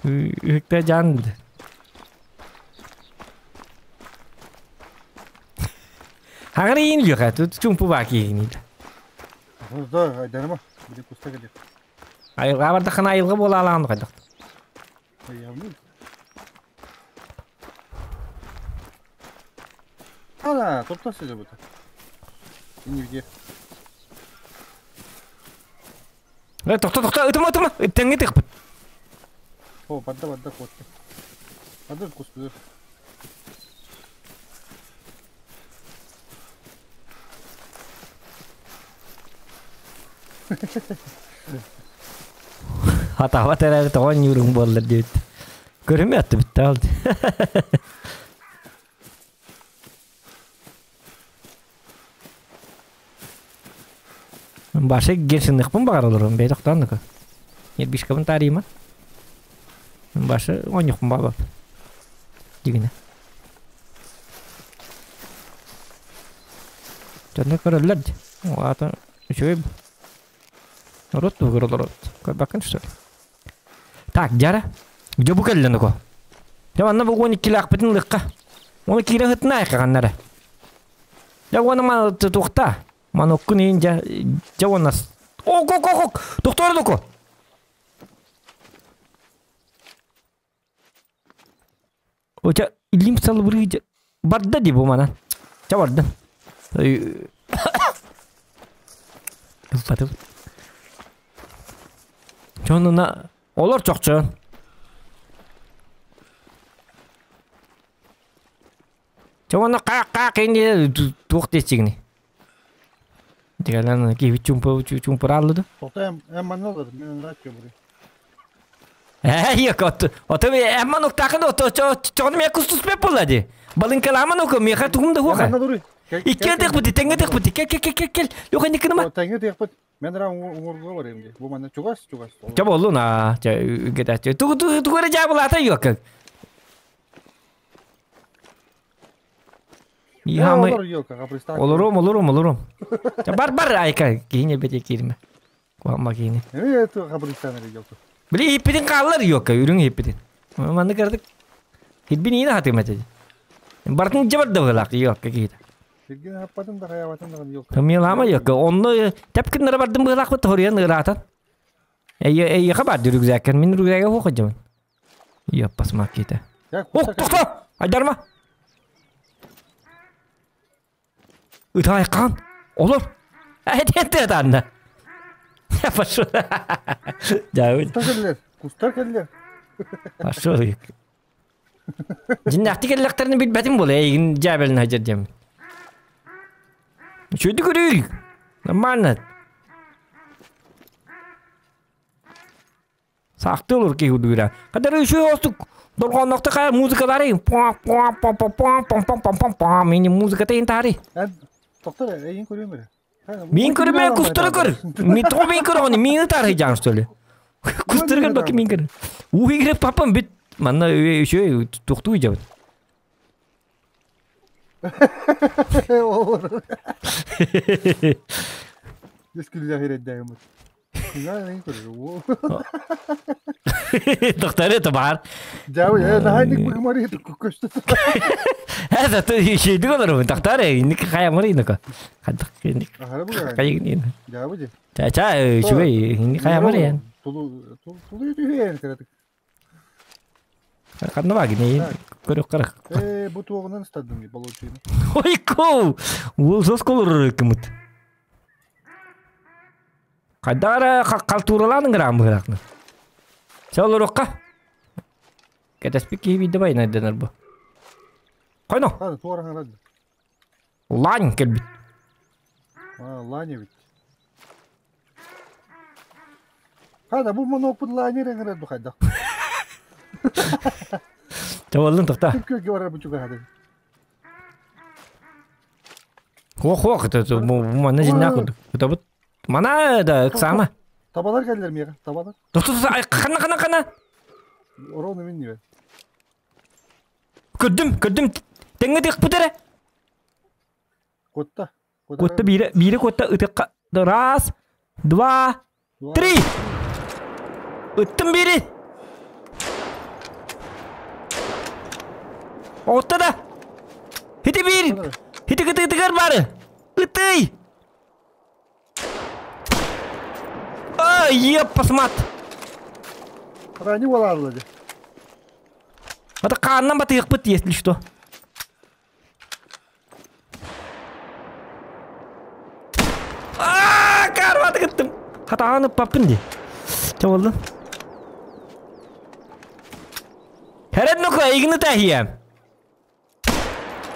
Үхтэ жан. Хаҥарыйын лүөхэ, чуҥпу баа киһигиний. Да, айдарыма. Били куста кэлиэх. Айылҕа бардаххына айылҕа буолаалаан хайдах. Ана, топта сылдьыбыта. Иннибитиэ. Э, тохто, тохто, ытыма, ытыма, тэҥҥэ тыхпыт. О, барда, барда, куотта. Барда, куспутур. Хатаабат эрээри тоҕо ньууруҥ буоллар диэбит. Көрүмэ аттыбытта ол. Баша герсыныхпын баҕар олорон бэйэ тохтоон да Нербишкабын таарыйма. Баша оонньохпун баҕар. Дигинэ. Дьонно көрөллөр дии. Аата үчүгэй Народ туһугар олорот. Көрбөккүн что ли? Так, дьара. Дьэ бу кэллэ нуко. Дьэ манна бу уон иккилээхпитин ылыахха. Оны киирэ сытына айхаганнара. Дьэ уонна маны туохта. Маноккун иин дьэ дьэ уонна Ок ок ок ок! Тохтоор нуко. Оча илиим салыбырыы дьэ барда дии бу манан. Ча бардын. Ылбатым. Чонуна олор чохчо. Чэ уонна хаак-хаак инди туох диэччигини. Дигэнэн киһи чумпу чумпурааллы да. Тота эм манна олор, мен ынраат көбүрү. Ээ, ото ото эмман уктаакын ото чоҕону мэ кустуспет буолла ди. Балыҥкалааман око миэхэ тугум да хуоха. Манна дуруй. Иккиэн тыахпыт, тэҥҥэ тыахпыт, кел кел кел кел кел. Юха никыныма. Тэҥҥэ тыахпыт. Мен ра уҥурга барыам ди. Бу манна чугас чугас. Чэ боллун аа, чэ үгэтээччи. Тугу тугу тугу эрэ дьаабылаата юокка. Иһамы олорум олорум олорум. Бар бар айка киһини бете киирме. Куһамма киһини. Э хабристан эрэ елка. Били иһиппитин хааллар юокка үрүҥ иһиппитин. Манны кырдык. Хирбин иина хатым этэ. Бартын жабар да быһылаах юокка киһитэ. Сиргин хаппатын да хаябатын да елка. Тымыылаама юокка. Онно тэпкиннere бардым быһылаахпыт хоруйан ыраатан. Эйиэхэ баар рюкзаккын. Мин рюкзакка хуох дьабын. Йоппас маккита. Ох, тохто! Айдарма! Ытай қан! Олор! Әйтетте атанна. Пошел. Дәуіт. Кустар кэллэр. Кустар кэллэр. Пошел. Дьиннээхтик кэллэхтэрин билбэтим буолла, эйигин дьээбэлин сылдьар диэммин. Үчүгэйдик көрүй. Нормально. Саахтыы олор киһи курдук Кадары үчүгэй остук дорҕоонноохтук хайа музыкалары мини музыката иһин таары. Тоқтор эйин көрүөм эрэ. Мин көрүмэ кустары көр. Ми тоҕо мин көрөҕүн миини таарыйдьаан что ли? Кустары көр баки мин көр. Уу игре папам бүт. Манна үчүгэй туохтуу дьабыт. Дескүллээх ирэддээммит. Доктор это бар. Дьэ, наһаа быгымары көстө. Это ты şeydi олорбун тахтар инник хаямыр инака. Хаддак инник. Кайгын. Дьэ, Ча ча үчүгэй инник хаямыр ян. Тулу тулу түһээн кыратык. Ханна багини көрөх карах. Э, бу туоҕунан ыстардым болочуйну. Ой ко! Уол сос колор кымыт. Хайдара халтуралаан грамм быһыраахна. Чэ олоруохха. Кэтэспит киһи биирдэ байнайданар бу. Хойно. Хана туорахан Лань кэлбит. А, лань эбит. Хана бу монопут лайнер эҥэрэ духайдах. Чэ боллун тохта. Күккө барар бу чугаһады. Хуох-хуох, это манна жиннаах курдук. Кутабыт. Мана да ыксаама. Табалар кэллэр миэхэ, табалар. Тохто хана хана хана. Орону мин нибэ. Көрдүм, көрдүм. Тэҥҥэ тыахпыт эрэ. Куотта. Куотта биирэ, биирэ куотта ытыкка. Раз, два, три. Ыттым биири. Оҕутта да. Хити биир. Хити кытыытыгар бары. Ытый. Ай, еппасмат. Рани уолаарлады. Это хааннан батыахпыт, если что. Аа, карваты кыттым. Хатааны паппын ди. Чэ болду. Хэрэн нука игны тахиям.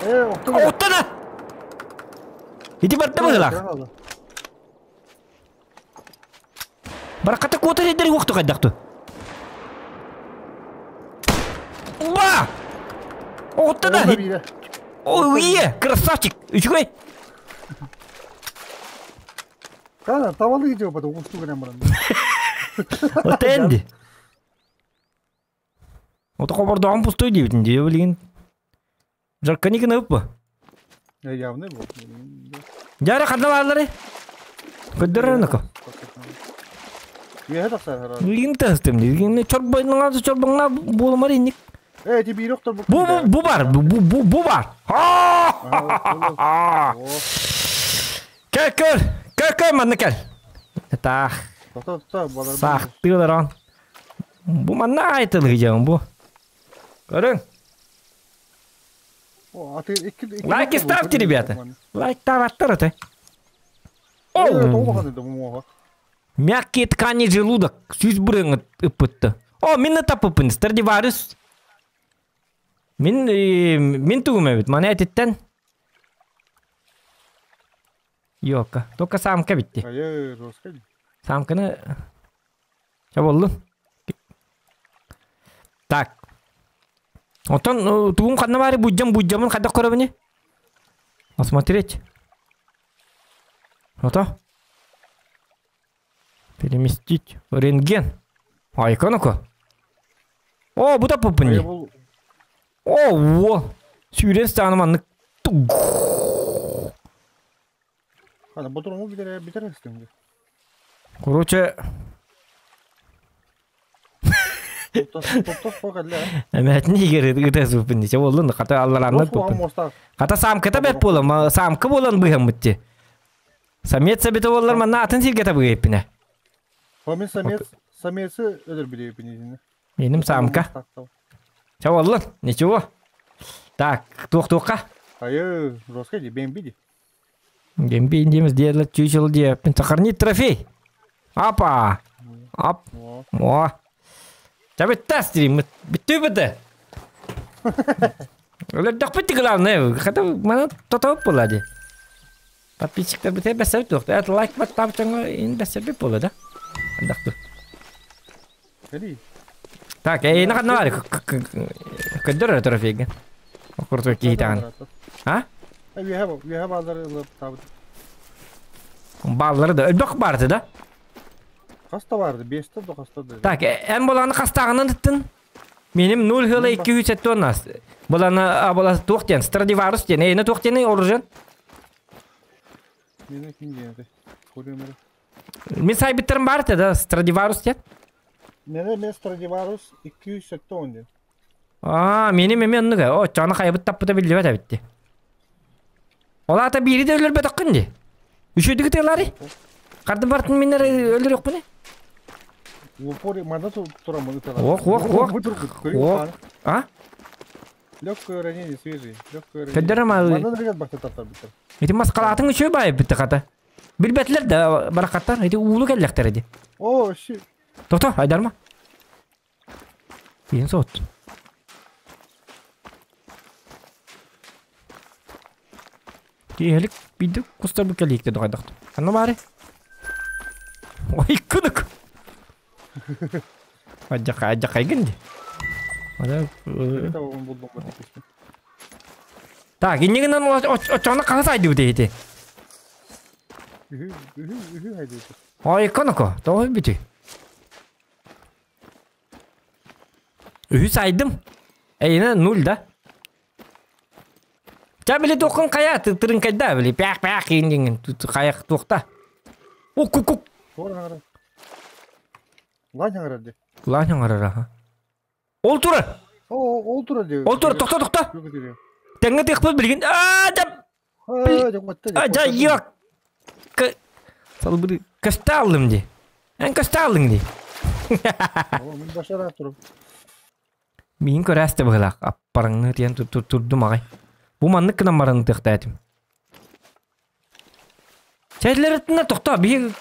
Э, охту. Оттана. Ити барда быһылаах. Бараката куота сирдери уохту хайдахту. Уа! Оҕутта да! Ой, ие, красавчик! Үчүгэй! Кана, тавалы идео бата уусту гынан баран. Отенди. Ото хобордоҕун пустой диэбитин дии билигин. Жаркани гына ыппа. Явный был. Дьара ханна бааллары? Көрдөрөр Үөһэ тахсар. Билигин тастым. Билигин чорбоҥҥа чорбоҥҥа буолумар инник. Э, ти биир охтор бу. Бу бу бар, бу бу бу бар. Кел көр, кел көр манна кел. Таах. Саахтыылар он. Бу манна айтылыгыдьаҕын бу. Көрүҥ. Лайки ставьте, ребята. Лайк таваттар это. О! Мягкие ткани желудок. Сүүс бырыҥ ыппытты. О, мин таппыппын. Страдивариус. Мин мин тугум эбит. Маны этиттен. Йока. Только самка битти. Самканы Чэ буоллун. Так. Оттон тугум ханна баары буддьам буддьамын хайдах көрөбүнүй? Осмотреть. Ото. Переместить. Рентген. Айка ну-ка. О, бу таппыппын дии. О, во. Сүүрэн стааны маннык. Хана ботуруму бүтэр бүтэр эстиҥ. Короче, Эмээтин игер ыта суппун диче боллун хата аллараннар пуппун. Хата самката бэт буолан самка буолан быһаммыт ти. Самец эбите боллар манна атын сирге табыгыппине. Хомин самец самецы өлөр билеппин. Меним самка. Ча боллун, ничего. Так, туох-туохка? Айы, жестко ди, бэмби ди. Гемби индиеміз дерлік чучел деп. Сохранить трофей. Апа. Ап. О. Чабытта стрим. Бүттүү быты. Өлөрдөхпүт главное. Хата мана тотоп була ди. Подписчиктер бите бәсәбит туох. Это лайк бат тапчаңа ин бәсәбит була да. Андакту. Так, эйна ханна бар. Көдөр трофейге. Окурту киитаан. А? Үөһэ бааллары ылып табыт. Бааллары да өлбөх барды да. Хаста барды, бесте да хаста да. Так, эн боланы хастағынан ыттын. Меним 0 хыла 270 нас. Боланы абала туох диэн, Страдиварус диэн, эйне туох диэн оружен. Мені ким диэн Көрүөмөрө. Мин сайбыттарым бар да, Страдиварус диэн. Мене мен Страдиварус 270 диэн. Аа, мени меми оннуга. О, чаны хайбыт таппыта биллибэт эбитти. Ол аата биири да өлөрбөтөххүн ди. Үчүгдүк ытыалари. Хардым бартын миннер өлөрүөхпүнэ. Упор мана турамын ыталар. Ох, ох, ох. Ох. А? Легкое ранение свежий. Легкое ранение. Көдөрөм ал. Манан регат бахта тартар биттер. Ити маскалаатын үчүгэй баайы битти хата. Билбэтилер да баракаттар. Ити уулу келлэхтэр ди. О, щи. Тото, айдарма. Иин соот. Киэһэлик биирдэ кустарбыт кэлиикте дохайдахт. Ханна баары? Ой, кынык! Адьаха, адьахайгын ди. Так, иннигинэн очоно хаһыс айдыбыт эһити? Ой, коноко, тоҕо бүтүй? Үһүс айдым. Эйинэ нуль да. Ча били туоххун хайа тырыҥкайда били пяк пяк индиҥин хайах туохта. Ук кук кук. Лань аҥарар ди. Лань аҥарар аха. Ол турар. Ол турар ди. Ол турар тохто тохто. Тэҥҥэ тыахпыт билигин. Аа дьа. А дьа йок. Салбыры көстө аллым ди. Эн көстө аллыҥ ди. Мин башара турум. Миин көрөөстө быһылаах аппараңны тиэн турдум аҕай. Бу маннык гынан баран ытыахтаатым. Чэйлэритинэ тохтоо биһи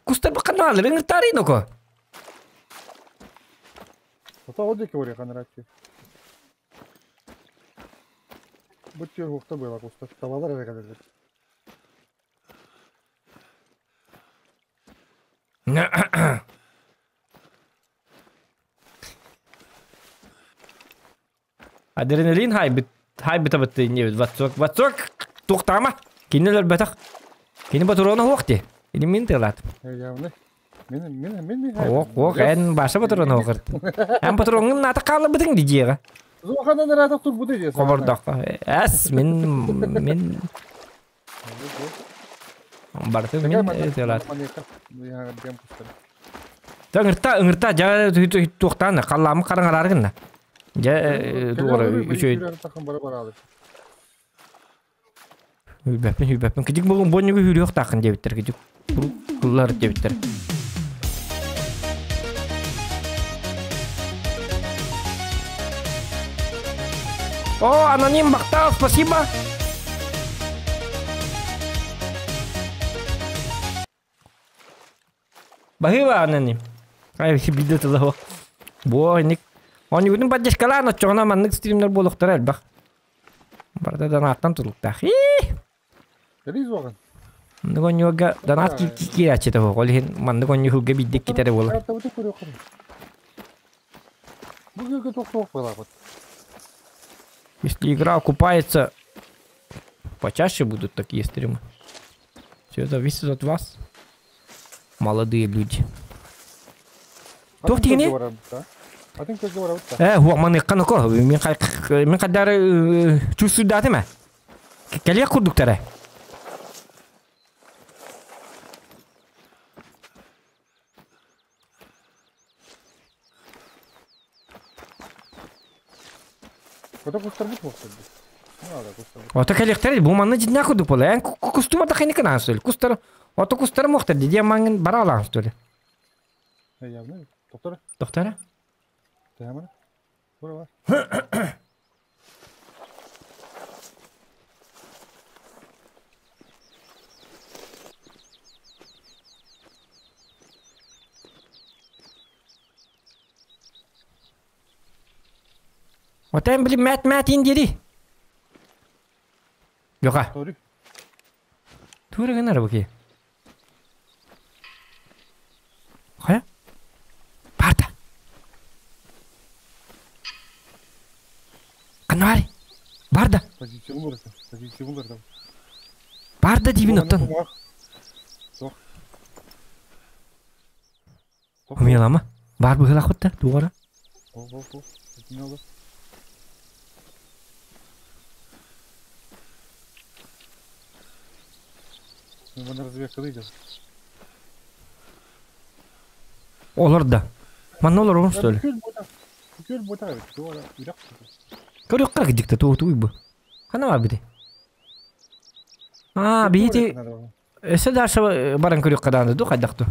кустар баканаалар ыҥыртаарый ноко. Ото ол диэки барыахха нарааччы. Бу түөр уохта буола кустар. Табалар эрэ кэлэллэр. Адреналин хайбыт хайбыта бытты иннибит ватсок ватсок туохтаама кини өлөрбөтөх кини ботуруона хуох ти ини мин тыалаат Явно. Мен мен мен мен Ох, ох, эн баша ботуруона хуохырт. Эн ботуруоҥҥун наата хаалларбытыҥ ди дьиэҕэ. Зоханан ыраатах турбута дии. Хобордоххо. Эс, мин мин барытын мин тыалаат. Ыҥырта, ыҥырта, дьэ туохтаан халлаамы хараҥараары гынна. Дьэ туора үчүгэй. Хүрбэппин, хүрбэппин. Кидик буолун бонньугу хүрүөх таахын диэбиттэр кидик. Кыллар диэбиттэр. О, аноним Бахтал, спасибо. Баһыыба аноним. Ай, биирдэ тыла Бу инник. Оонньугутун поддержкалаан оччоҕуна маннык стримнэр буолуохтара элбэх. Барыта донаттан тутулуктаах. Кэлии суоҕун. Маннык оонньууга донат киирээччитэ суох. Ол иһин маннык оонньууга биирдик китэрэ буолар. Картабытын көрүөххүн. Бу күөлгэ туох туох буолаабыт? Если игра окупается, почаще будут такие стримы. Все зависит от вас, молодые люди. Туох тигини? Атын көргө барабыт да. Э, хуох маныыкка ноко. Мин мин хаддары чувствуйдаатым э. Кэлиэх курдуктара. Кото кустарбыт буохтарбыт. Ото кэлиэхтэрэ бу манна дьиннээх курдук буолла. Эн кустума да хайны кынаан сөл. Кустар ото кустара муохтар ди диэн маңын бара алаан сөл. Явно. Доктор. Доктора? Тэмэр. Бура бар. Отен били мэт мэт индири. Йока. Тори. Тура гынар бу Хайа? Барда. Канвари. Барда. Позиция булар. Позиция булар. Барда диибин оттон. Суох. Умелама. Бар быһылах хотта тугара. О, о, о. Не oldu? Мин разведка идет. Олор да. Манна олорон что ли? Күл бота. Күл бота бит. Туора үрэх. Көрүк дикта туу туу бу. Хана бар бити. А, бити өсө дальше баран көрүк кадаанды ду хайдакту.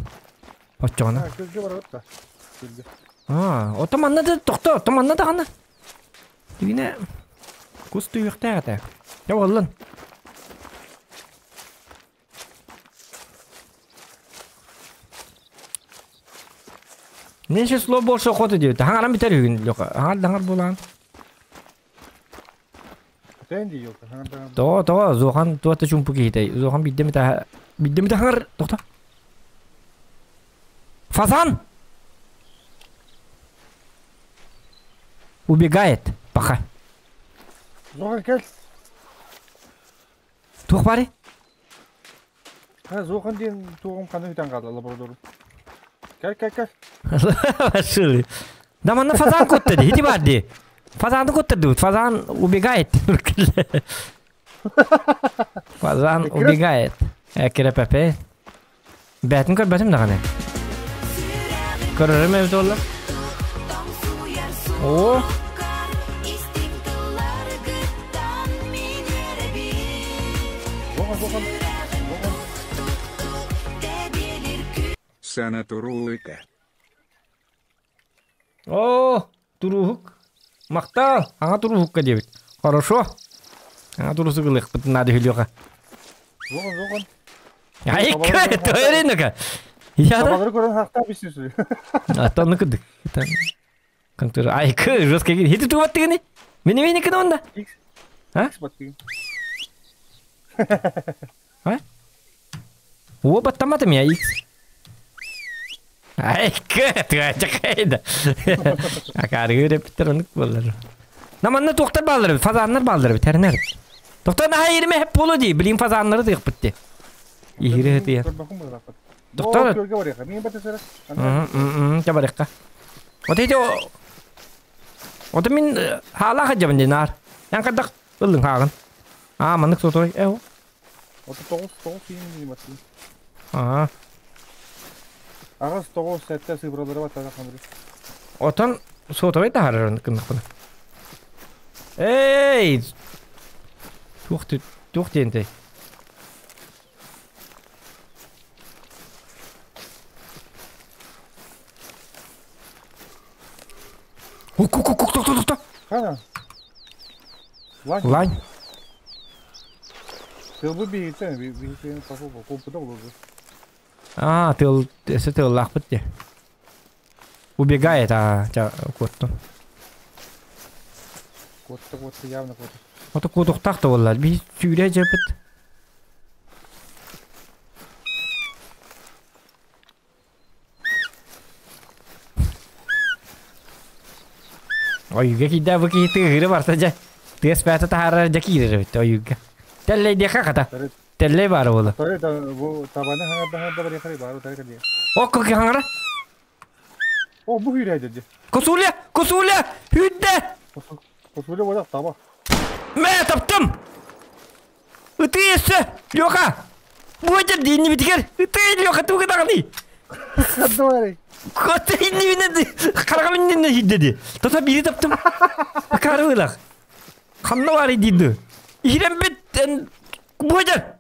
Оччоҕуна. Күлгө барабыт да. Күлгө. А, ото манна да тохто, ото манна да хана. Дигине кус түйүөхтээх этэ. Я боллун. Меньше слов больше охоты диэбит. Хаҥаран бүтэр үһүгүн Лёха. Хаҥар даҥар буолаан. Тэн дии ёлка. Хаҥар Тоҕо тоҕо Зохан туота чумпу киһитэй. Зохан биирдэ эмитэ биирдэ эмитэ хаҥар тохто. Фазан! Убегает пока. Зохан кэл. Туох баарый? Ха Зохан диэн туоҕум хана үтэн хаалла лаборатория. Кэл кэл кэл. Вашили. Да манна фазан куттар ди. Ити бар ди. Фазанды куттар Фазан убегает. Фазан убегает. Эккирэ пепе. Бээтин көрбөтүм даҕаны. Көрөрүм эбит буолла. О! Зохан Зохан. Зохан. Сана Турулыка. О, туруһук. Махтал, аңа туруһукка диэбит. Хорошо. Аңа турусук ылыахпытын наада үһүлүөҕэ. Зохан Зохан. Ай, төөрүнүкэ. Я да. Табалары көрөн хахтаа бисүсү. Аттанны кыдык. Контур. Ай, кы, жестко. Хити тугат дигени. Мени мени кына онда. X. А? X баттыгын. А? О, баттаматым я X. Ай, кы, тыгача кайда. Акары репетер онук болар. Наманна туохтар бааллар эбит, фазаннар бааллар эбит, тэринэр. Тохтоо наһаа ириме хеп буолуо дии, билигин фазаннары тыахпыт дии. Иһире тыйа. Тохтоо. Мм, барыахха. Вот эти Вот мин хаалаах дьабын дии наар. Эн хайдах ыллыҥ хааҕын? Аа, маннык сотой. Э, 39 9 иин дии баттым. Аа. Аҕыс 9 7 цифралары баттата хамыры. Отон сотовай таһаарар гыннахпына. Эй! Туох туох диэнтэй? Ку-ку-ку, тохто, тохто. Хана. Лань. Лань. Тылбы биһиттэн, биһиттэн пошел, копыта олорду. А, тыл, эсэ тыллаахпыт де. Убегает, а, ча, куоттун. Куотта, куотта, явно куотта. Ото куотуктаах да буоллар, биһи сүүрэ дьэпит. Ойууга киирдэ бу киһи тыаһыыры барта дьэ. Тыас бээтэ таһаарар дьэ киирэр эбит ойууга. Тэллэйдиэхэ хата. Тэллэй баара буолла. Бу табаны хаҥарда хаҥарда барыахай баара утары кэлиэ. О, куки хаҥара. О, бу hүүрэ дьэ. Косуля! Косуля! Hүүрдэ! Косуля буолах таба. Мэ, таптым! Ытыы өссө! Леха! Буодьар дии иннибитигэр! Ытыы Леха тугу даҕаный? Давай. Кота иннибинэ хараҕым иннинэ сиирдэ дии. Тото биири таптым. Акаарылыылах. Ханна баарый дии дуу. Иһирэммит буодьар!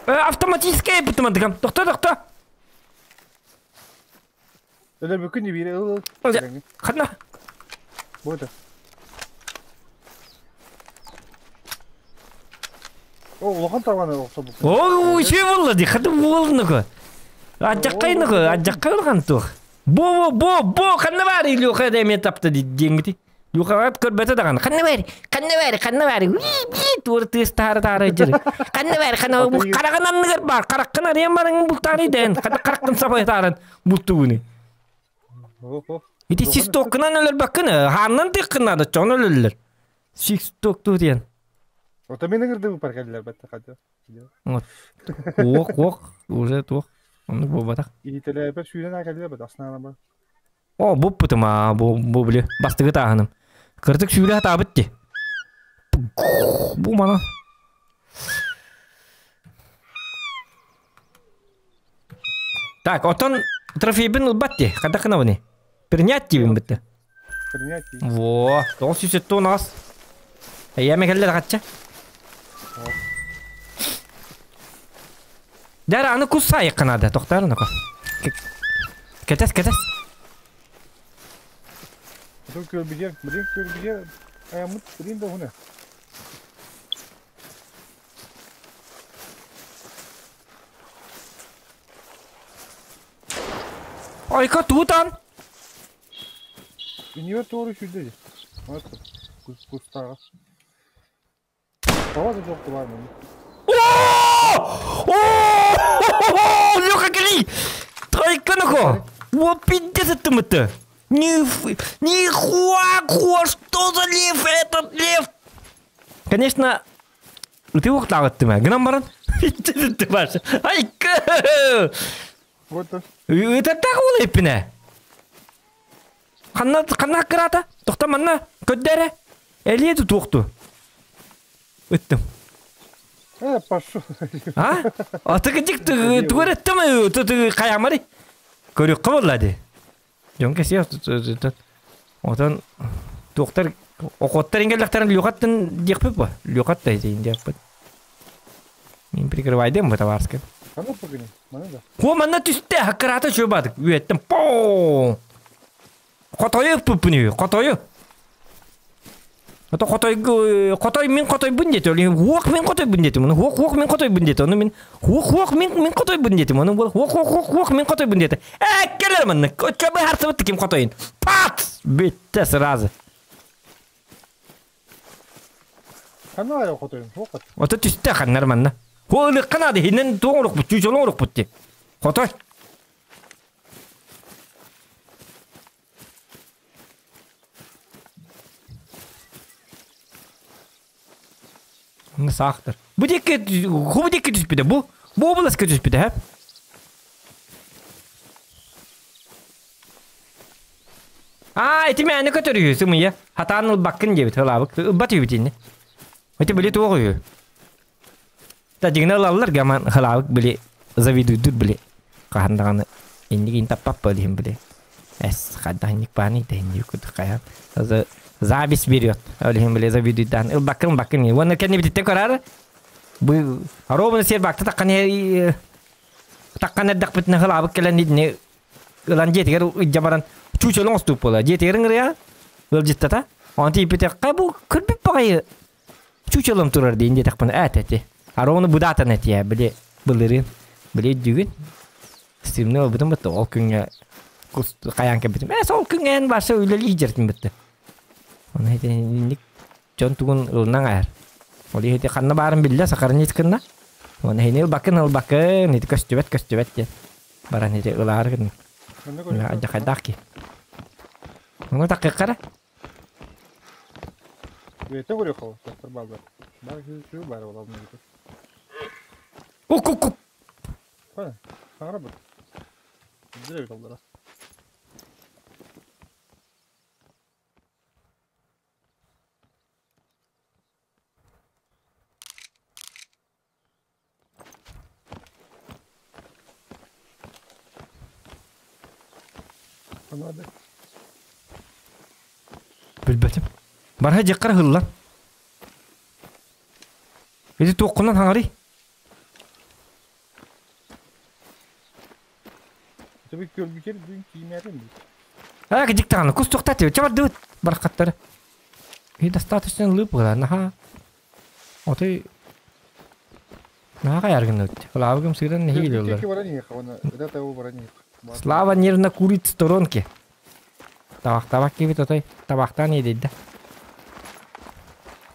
Автоматическая эппитим Тохто, тохто! Өлөр бүкүн биир ыл ыл. Ханна? Буота. О, улахан табаны охсобут. О, үчүгэй буолла дии. Хата буолнуку. Адьаккайнуку, адьаккай улахан туох. Бо, бо, бо, ханна баар Илюха эмиэ тапта диэҥҥити. Юхаҕат көрбөтө даҕаны. Ханна баар, ханна баар, ханна баар, уии туора тыас таһаара таһаара дьыры. Ханна баар, ханна хараҕын анныгар баар, хараххын арыйан бараҥын бултаары дээн, хата хараххын сабай тааран бултугуну. Ити систоккунан өлөрбөккүн, хааннан тыыккын наада, чоҕун өлөллөр. Систок туу диэн. Ото мен ыҥырдыбы паркаллар батта хата. Уох, уох, уже туох. Оннук буолбатах. Иитэлээбэ сүүрэн аакаллар бат аснаана ба. О, буппутум аа, бу, бу били, бастыгы тааһыным. Кырдык сүүрэ сатаабыт дии. Бу мана. Так, отон трофейбин ылбат дии. Хайдах гынабыный? Принять диибин бытты. Принять дии. Во, 970 аас. Эйэме кэллэ хачча. Дьэ, аны кус саайыкка наада, тохтоор нако. Кэтэс, кэтэс. Тут көрбүдер, блин, көрбүдер, аямыт, блин, да хуна. Айка туутан. Үнүөр туору сүүрдэ дии. Кустааҕа. Таба да суох бар маны. О! Леха, кэлий! Тройка О, пиздец это мы-то! Нихуя, что за лев этот лев? Конечно, ты ухтаҕыттым гынан баран пиздец баш. Айка! Вот. Ытаттаах уол эппинэ. Ханна ханна кыраата? Тохто манна көддөрө. Элиэ тутуохту. Ыттым. Э, пошел. А? Атыгыдик тугар эттим туту хайамари. Көрүккэ болла ди. Дьон кэсиэ отон туохтар охоттар ингеллэхтэрин люхаттын диэхпит бу. Люхат да диэхпит. Мин прикрывайдым бу товарскай. Ханна погони? Мана да. Хо манна түстэ хаккарата чөбадык. Үөттем. По! Хотойу ыппыппын хотойу. Ото хотойгу хотой мин хотойбун диэти, хуох мин хотойбун диэтим, ону хуох хуох мин хотойбун диэти, ону мин хуох хуох мин мин хотойбун диэтим, ону хуох хуох хуох хуох мин хотойбун диэти. Э, кэлэр манна, чөбы харсыбыт ким хотойун. Пат! Бүтте сразу. Ханна айа хотойун, хуох хот. Ото түстэ ханнар манна. Хуох ылыккан ады хинен туоҥ урукпут, чүүчолоҥ урукпут ти. Хотой. Саахтар. Бу диэки, хубу диэки түспүтэ. Бу, бу областка түспүтэ, хэп. Аа, ити мээнэ көтөр үһү, сымыйа. Хатаан ылбаккын диэбит, ылаабык. Ылбат үһүбүт инни. Ити били туох үһү? Та дьиҥинэ ылаллар гаман халаабык били завидуйдур били. Хаһан даҕаны иннигин таппаппа диһин били. Эс, хайдах инник бааны да инник курдук хайан. Зависть берет. Ол иһин били завидуйдаан ылбаккын ылбаккын. Уонна кэннибититтэн көрөр. Бу ровно сир бакта таккан таккан эрдэхпитинэ халаабык кэлэн итини ылан дьиэтигэр ыдьа баран чуучалын оҥостубут буолар. Дьиэтигэр ыҥырыйа ыалдьыттата. Онон тиийбитэххэ бу көрбүт баҕайы чуучалым турар диин диэтэхпинэ ээт эти. Арону будаатан этиэ били былырыын били өйдүүгүн. Стримни ылбытым бытты ол күҥҥэ кус хайаан кэлбитим. Ээ сол күҥҥэ эн барса үлэлии дьэртим бытты. Оны итинник дьон тугун ылынан аар. Ол иһити ханна баарын биллэ сахарнит кынна. Оны хини ылбаккын ылбаккын ити көстүбэт көстүбэт диэн. Баран ити ылаары гынна. Адьахайдаах ки. Ону таккыккара. Бэйэтэ көрүөххэ тохтор бааллар. Бар күү бар ол Ок ок ок. Саҥара бут. Билэр оллара. Билбэтим. Барха дьиэккэр ыһыллан. Ити туоххунан хаҥарый? Tabii көрбүтер бүгүн киимээрин бит. Аа, дьиктаҕаны кус туохтаат чабардыбыт барахаттары. И достаточно лып была, наха. Отой наха каяргын өттү. Лавыгым сыран нэһиил олар. Слава нервно курит в сторонке. Табах-табах кибит отой. Табахтан едейді.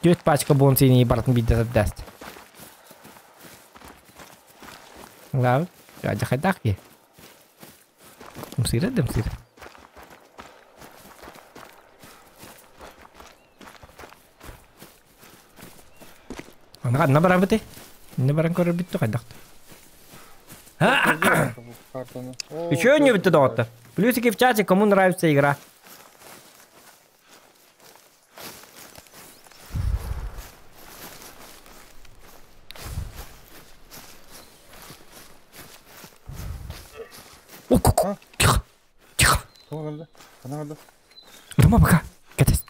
Төрт пачка бонсини бартын бидде даст. Лавы, ажахайдах ки. Мсыра да мсыра. Ана на барабыты. Не баран көрөр бүттү кайдакты. Еще не бүттү доҕоттор. Плюсики в чате, кому нравится игра. О, тихо, тихо. Рома, пока. Катас.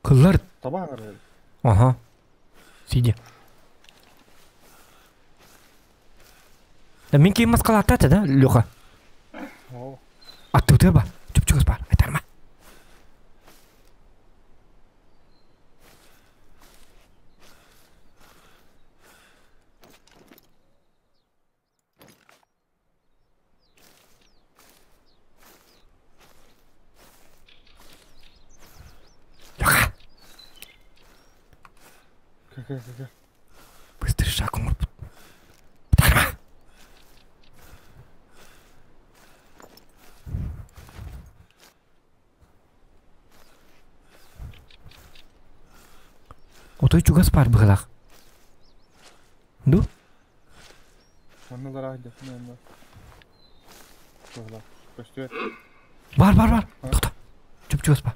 Кыллар. Ага. Сиди. Да мен кейін масқала атады да, Леха? Аттыгытыгар бар. Чуп-чугас бар. Айтарма. Леха! Быстрый шаг оҥорбут. Бытаарма! Отой чугас баар быһыылаах. Ду? Бар бар бар. Тоқта. Чуп чугас бар.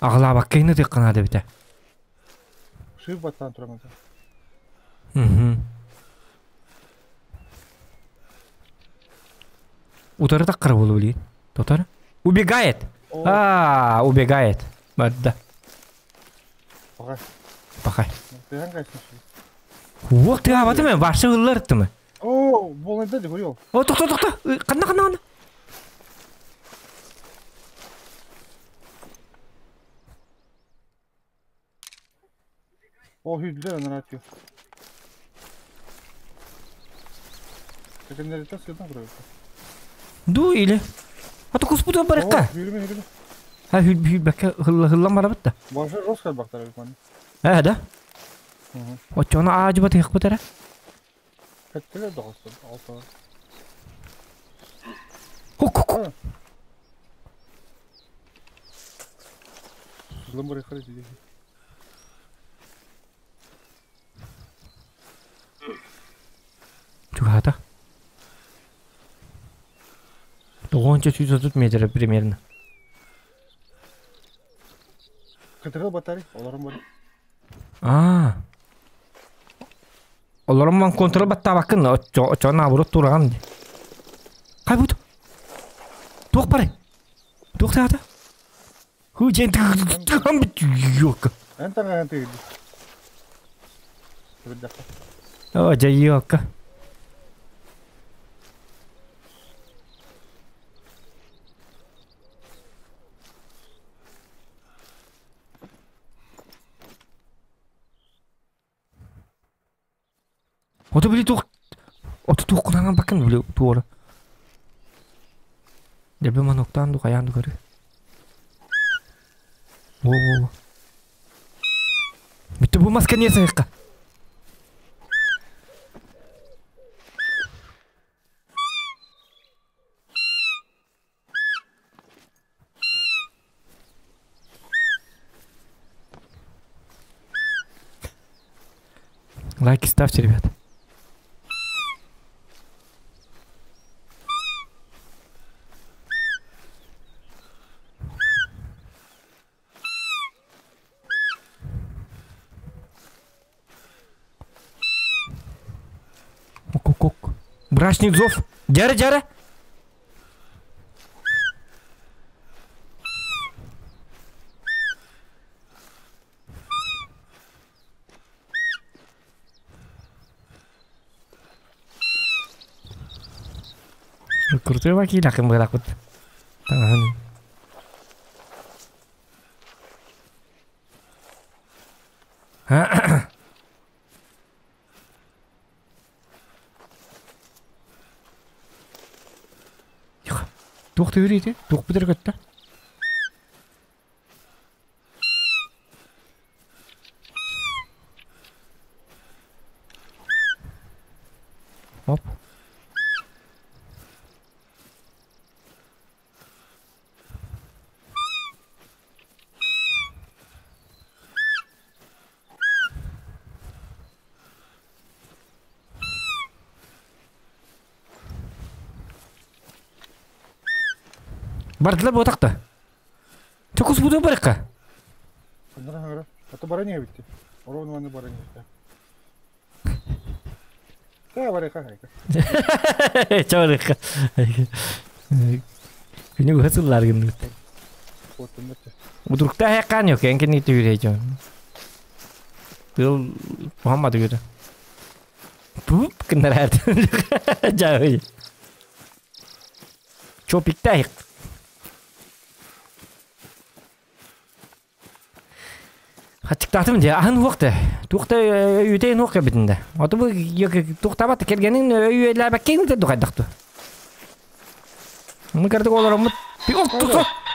Аҕалаабакка иһин ытыахха наада эбитэ. Шип баттаан туран Угу. Утары таххара буолуо билигин. Тотар. Убегает! А, убегает. Барда. Пахай. Пахай. Уох тыаабатым ээ, вообще ыллар ыттымы. О, буолайда де көрүө. О, тохто, тохто. Ханна, ханна, ханна. О, hüdüler анар атıyor. Кекеннерите сыдан көрөбүт. Ду или? А то кус Куспуту барыкка. Хүрүмэ хүрүмэ. Ha хүрбэккэ хыллан барабыт да. Башы рос калбактар эбит маны. Ээ да. Оччону аажыба тыһыкпыт эрэ. Кэттилер доҕостор алта. Хук-хук. Хыллан барыххар ити. Чугаһата. 930 метр примерно. Кытыгы батарей, олорон бар. Аа. Олорон ман контрол баттаабаккын, оччо наоборот тураҕын ди. Хай бут. Туох барай? Туох таата? Ху дьэн тыгам Эн таҥаһын тыгырды. Тыгырдахха. О, дьайыокка. Ото били туох ото туох кунаҥан бакын били туора. Дебе маноктаан ду хайаан ду көрү. Во-во-во. Бүтү бу маска не сыһыкка. Лайки ставьте, ребят. Ок-ок-ок. Брачный зов. Дяры, дяры. Крутой вакилакын быракпыт. Таҥаһын. Туох түһүр ити? Туох бүтэр көттө? Оп. Бардылар буотахта. Чокус буду барыкка. Ханнара ханнара. Ата баран эбитти. Орон маны баран эбитти. Та барыка хайка. Чабарыкка. Күнү быһа сыллар гынныбыт. Удурукта хеккан yok, энкен ити үрейжон. Тыл Мухаммад үрө. Пуп кыннар Жабы. Чопикта хек. Хачыктатым де, аһын уақты. Туқта үйден уақы бітінде. Аты бұл туқтабат келгенин үйеләбәккен де духайдақту. Мы кардык олар омут.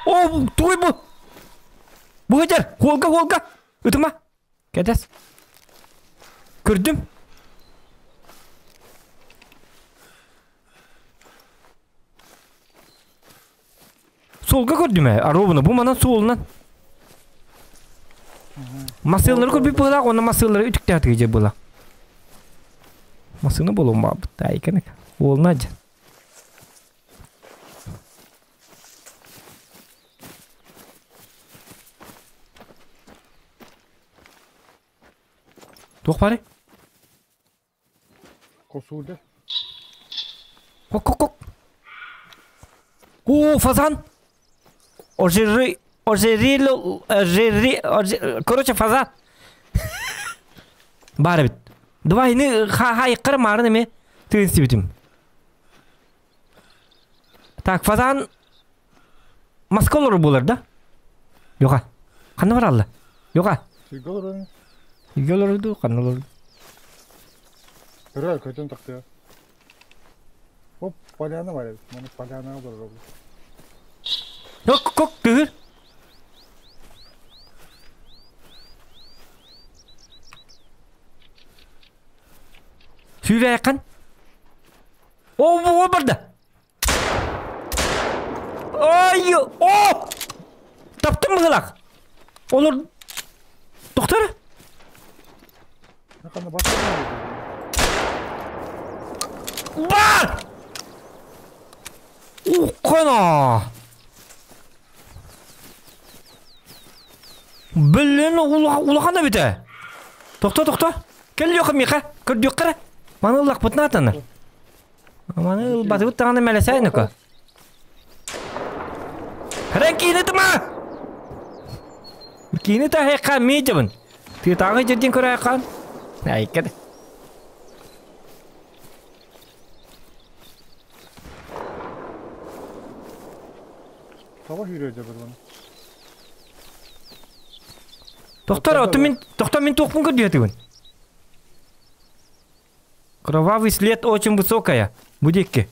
О, туй бу. Бу хажар, холга холга. Үтүмә. Кәтәс. Көрдүм. Солга көрдүм ә, аробуну. Бу манан солунан. Масылары көрбүп була, оны масылары үтүктәтиге же була. Масыны болума бу айканак. Олна жа. Туох бары? Косууда. Кок кок кок. О, фазан. Ожери, ожерило, ожери, короче, фазан. Бары бит. Давай, не ха хай кыр марын эме тыгын битим. Так, фазан Москвалар болар да? Йоға. Қанна бар алла? Йоға. Сигол Үйге қанна олар. Көрөр көтөн такты. Оп, поляна бар эбит. Маны поляна бар. Сүүрээххин. О, о, барда. Ай, о! Таптым быһылаах. Олор Доктор? Бар! Уххана! Блин, улахан эбитэ. Тохто, тохто. Кэллиэхэ миэхэ, көрдүөххэ эрэ. Маны ыллахпытына атанар. Маны ылбатыбыт даҕаны мэлэсэйнөкө. Хэрэн киини тыма! Киини таһыахха миитибин. Тыытааҕы дьирдин көрөөххөн. Айкад. Тоҕо сүүрэр дьабыллан? Тохтор, оту мин, тохтор мин туохпун көрдүөтүгүн? Кровавый след очень высокая. Будикки.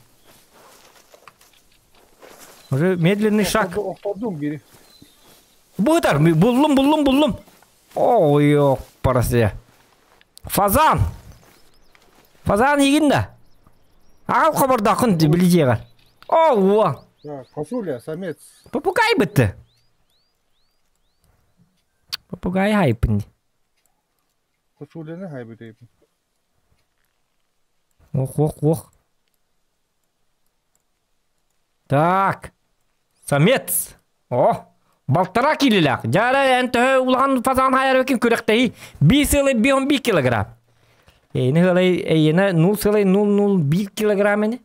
Уже медленный шаг. Охтордум бири. Бытар, буллум, буллум, буллум. Ой, парасия. Фазан. Фазан игин да. Ағал хабардақын билижеғар. О, Косуля, самец. Попугай бітті. Попугай хайпын. Косуляны хайбы дейбин. Ох, ох, ох. Так. Самец. О, балтара килилэх. Дьара эн төһө улахан фазан хайар өкин күрэхтэһи 5,1 килограмм. Эйини хылай эйине 0,001 килограмм эни.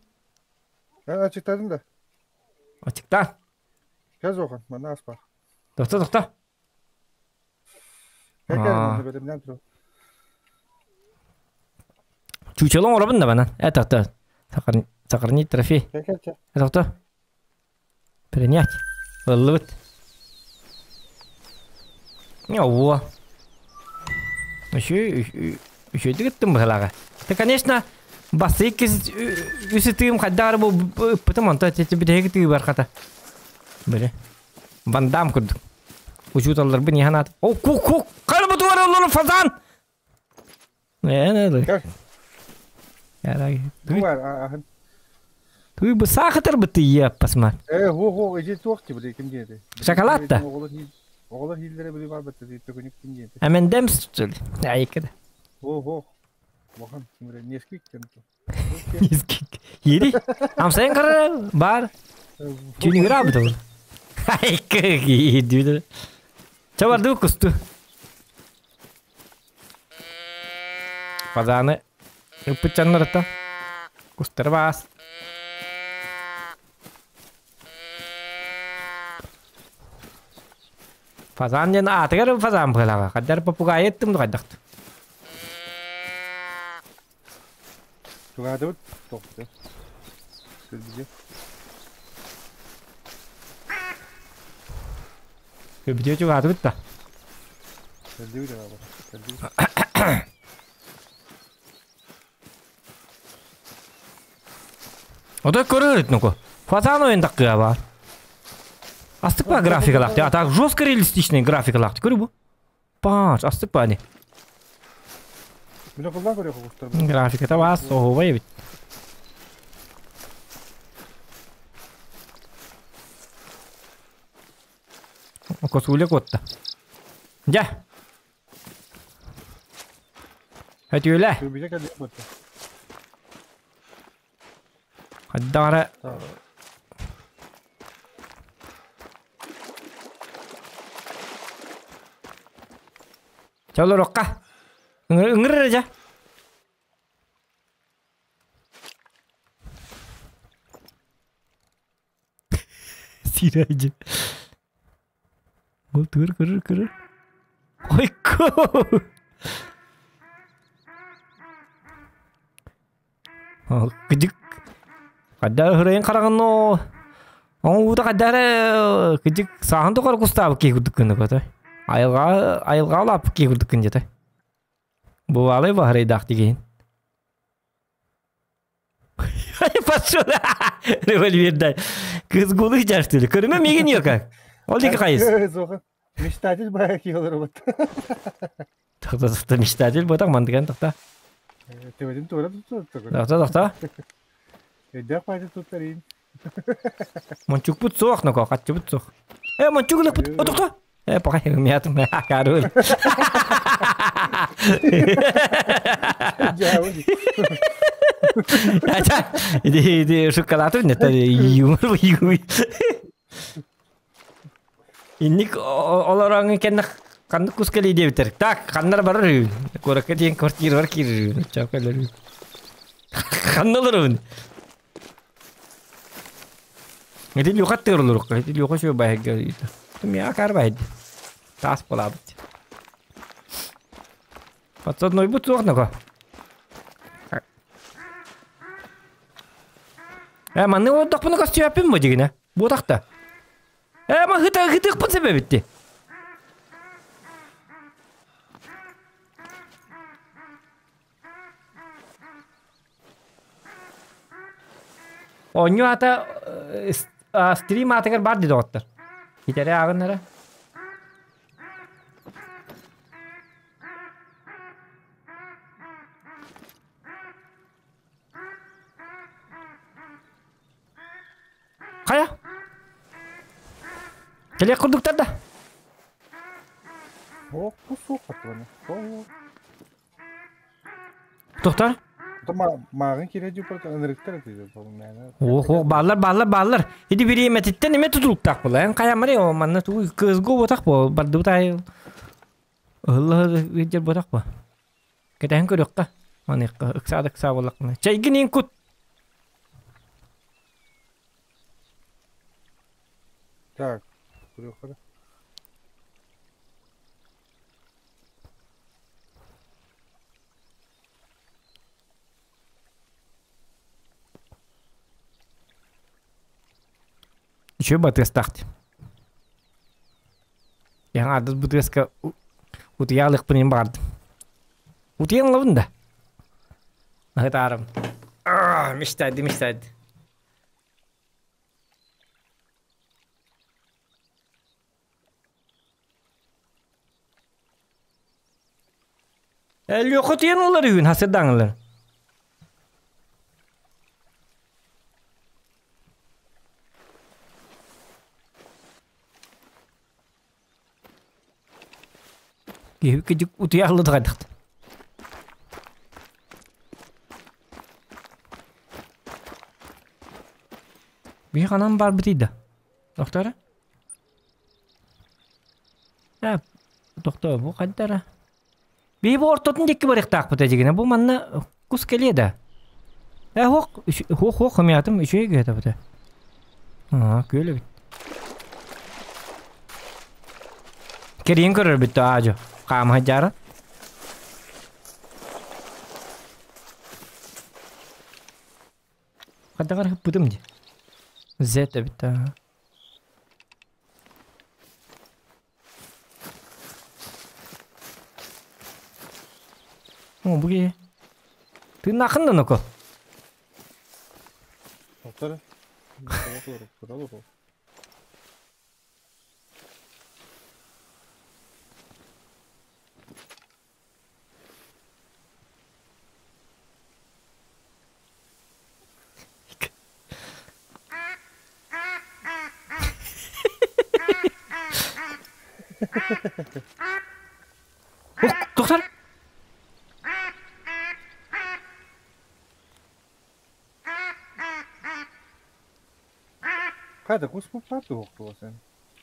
Ачыктадым да. Ачыктан. Кез охан, мана аспа. Тохто, тохто. Чучелон оробун да бана. Это то. Сохранить трофей. Это кто? Принять. Ыллыбыт. О. Еще еще дигиттим быһылаҕа. Ты, конечно, басы иккис үсү тыым хайдаар бу ыппытым онто тети бүтэһик тыы бархата. Били. Вандам курдук. Учууталларбын иһэн аат. О, ку ку кар бу туар олору фазан. Э, Туй бу саахытар быты пасма. Э, хо хо, эжи туох ти биле ким диэти. Шоколад да. Оҕолор хиллere били бар бытты төкүнүк ким диэти. Амендем стөл. Айкада. Хо хо. Вахан кимре нескик кем. Нескик. Ери. Амсайын кара бар. Түнүгүрэ бутыл. Айка дүйдү. Чабарды кусту. Фазаны ыппытчаннарыта. Кустар бас. Фазан ден атыгар фазан быһылаҕа. Хаддар попугай еттим дугайдахты. Тугаадыбыт тохты. Көрбүжэ. Көбүтүө чугаатыбыт да. Көрдүбүт аба. Көрдүбүт. Ото көрөрүт нуку. Фазан ойындак бар. Астык па графикалахты. А так жестко реалистичный графикалахты. Көрү бу. Паш, астык па не. Міне кылдан көрө кустар. Графиката бас, ого бит. Косуле котта. Жа. Хөтүлэ. Көрбүжэ кэлиэ бытты. Хаддара. Чолорокка. Ыңгыр жа. Сирайжы. Ол түгір көрір көрір. Ойко. Кыдык. Каддар хырайын караган Оң каддар кыдык сахан токар кустабы ки курдук күнү көтө. Айылга айылга алап ки курдук күн жете. Бу алай бахрайдак деген. Пошел. Револьвердай. Кыз гулы жаштылы. Көрмө меген yok. Ол деки кайыз. Мечтатель баягы киолор бут. Тохта тохта мечтатель ботак мандыган тохта. Төбөтүн туора туттар. Тохто, тохто. Өйдөөх баайда туттар иин. Мончукпут суох ноко, хаччыбыт суох. Э, мончук ылыкпыт. О, тохто. Э, пока мятым, карул. Иди, иди, шоколад нет, юмор, юмор. Инник олорон кэннэ ханнык кус кэлии диэбитэр. Так, ханнар барар үһүн. Куоракка диэн квартирабар киирэр үһүн. Чаап кэлэр үһүн. Ханна олоробун? Ити Люха тыырылырукка. Ити Люха шо байга. Мия кар байд. Тас болабыт. Подсадной бут суох нако. Э, манны олдохпуну костюаппин бу дигине. Буотахта. Э, ма хыта хытыкпын себебитти. Оонньуу аата стрим аатыгар бар дии доҕоттор. Хитэри ааҕын эрэ. Хайа? Кэлиэх курдуктар да? Ох, суох хатылана. Тохтор? Мааҕын киирэ дьуппат ынырыктар этэ мээнэ. Ох, ох, бааллар, бааллар, бааллар. Ити бириэмэтиттэн эмэ тутулуктаах була. Эн хайамары о манна тугу кызгу ботах бо бардыбыт ай. Ыһылла видер ботах бо. Кэтэһэн көрүөххэ. Маныахха ыксаа да ыксаа буоллаххына. Чэйгин иин кут. Так, көрүөххэ. Үчүгэй батыастаах дии. Яҥа ардыс бытыаска утуйа алыахпын иһин баҕардым. Утуйан ылабын да. Аһытаарым. Мечтайды, мечтайды. Лёха утуйан ылар үһүн хасырдаҥылар. Киһи кидик утуйа аллыдыгайдахт. Биһи ханан барбытый да? Тохтоо Ээ, тохтоо, бу хайда эрэ? Биһи бу ортотун диэки барыахтаахпыт эдьигинэ. Бу манна кус кэлиэ да? Ээ, хуох, хуох, хуох, хомуйаатым, үчүгэй киһи этэ. Аа, күөл эбит. Кэрийэн көрөр эбит аадьо. Хаама сылдьаара. Хайдах эрэ ыппытым дии. Z эбит аа. О, бу киһи. Тыыннааххын да ноко? Тоқтар. Ох, тохтор. Хайда кус пуппар туохтуосын.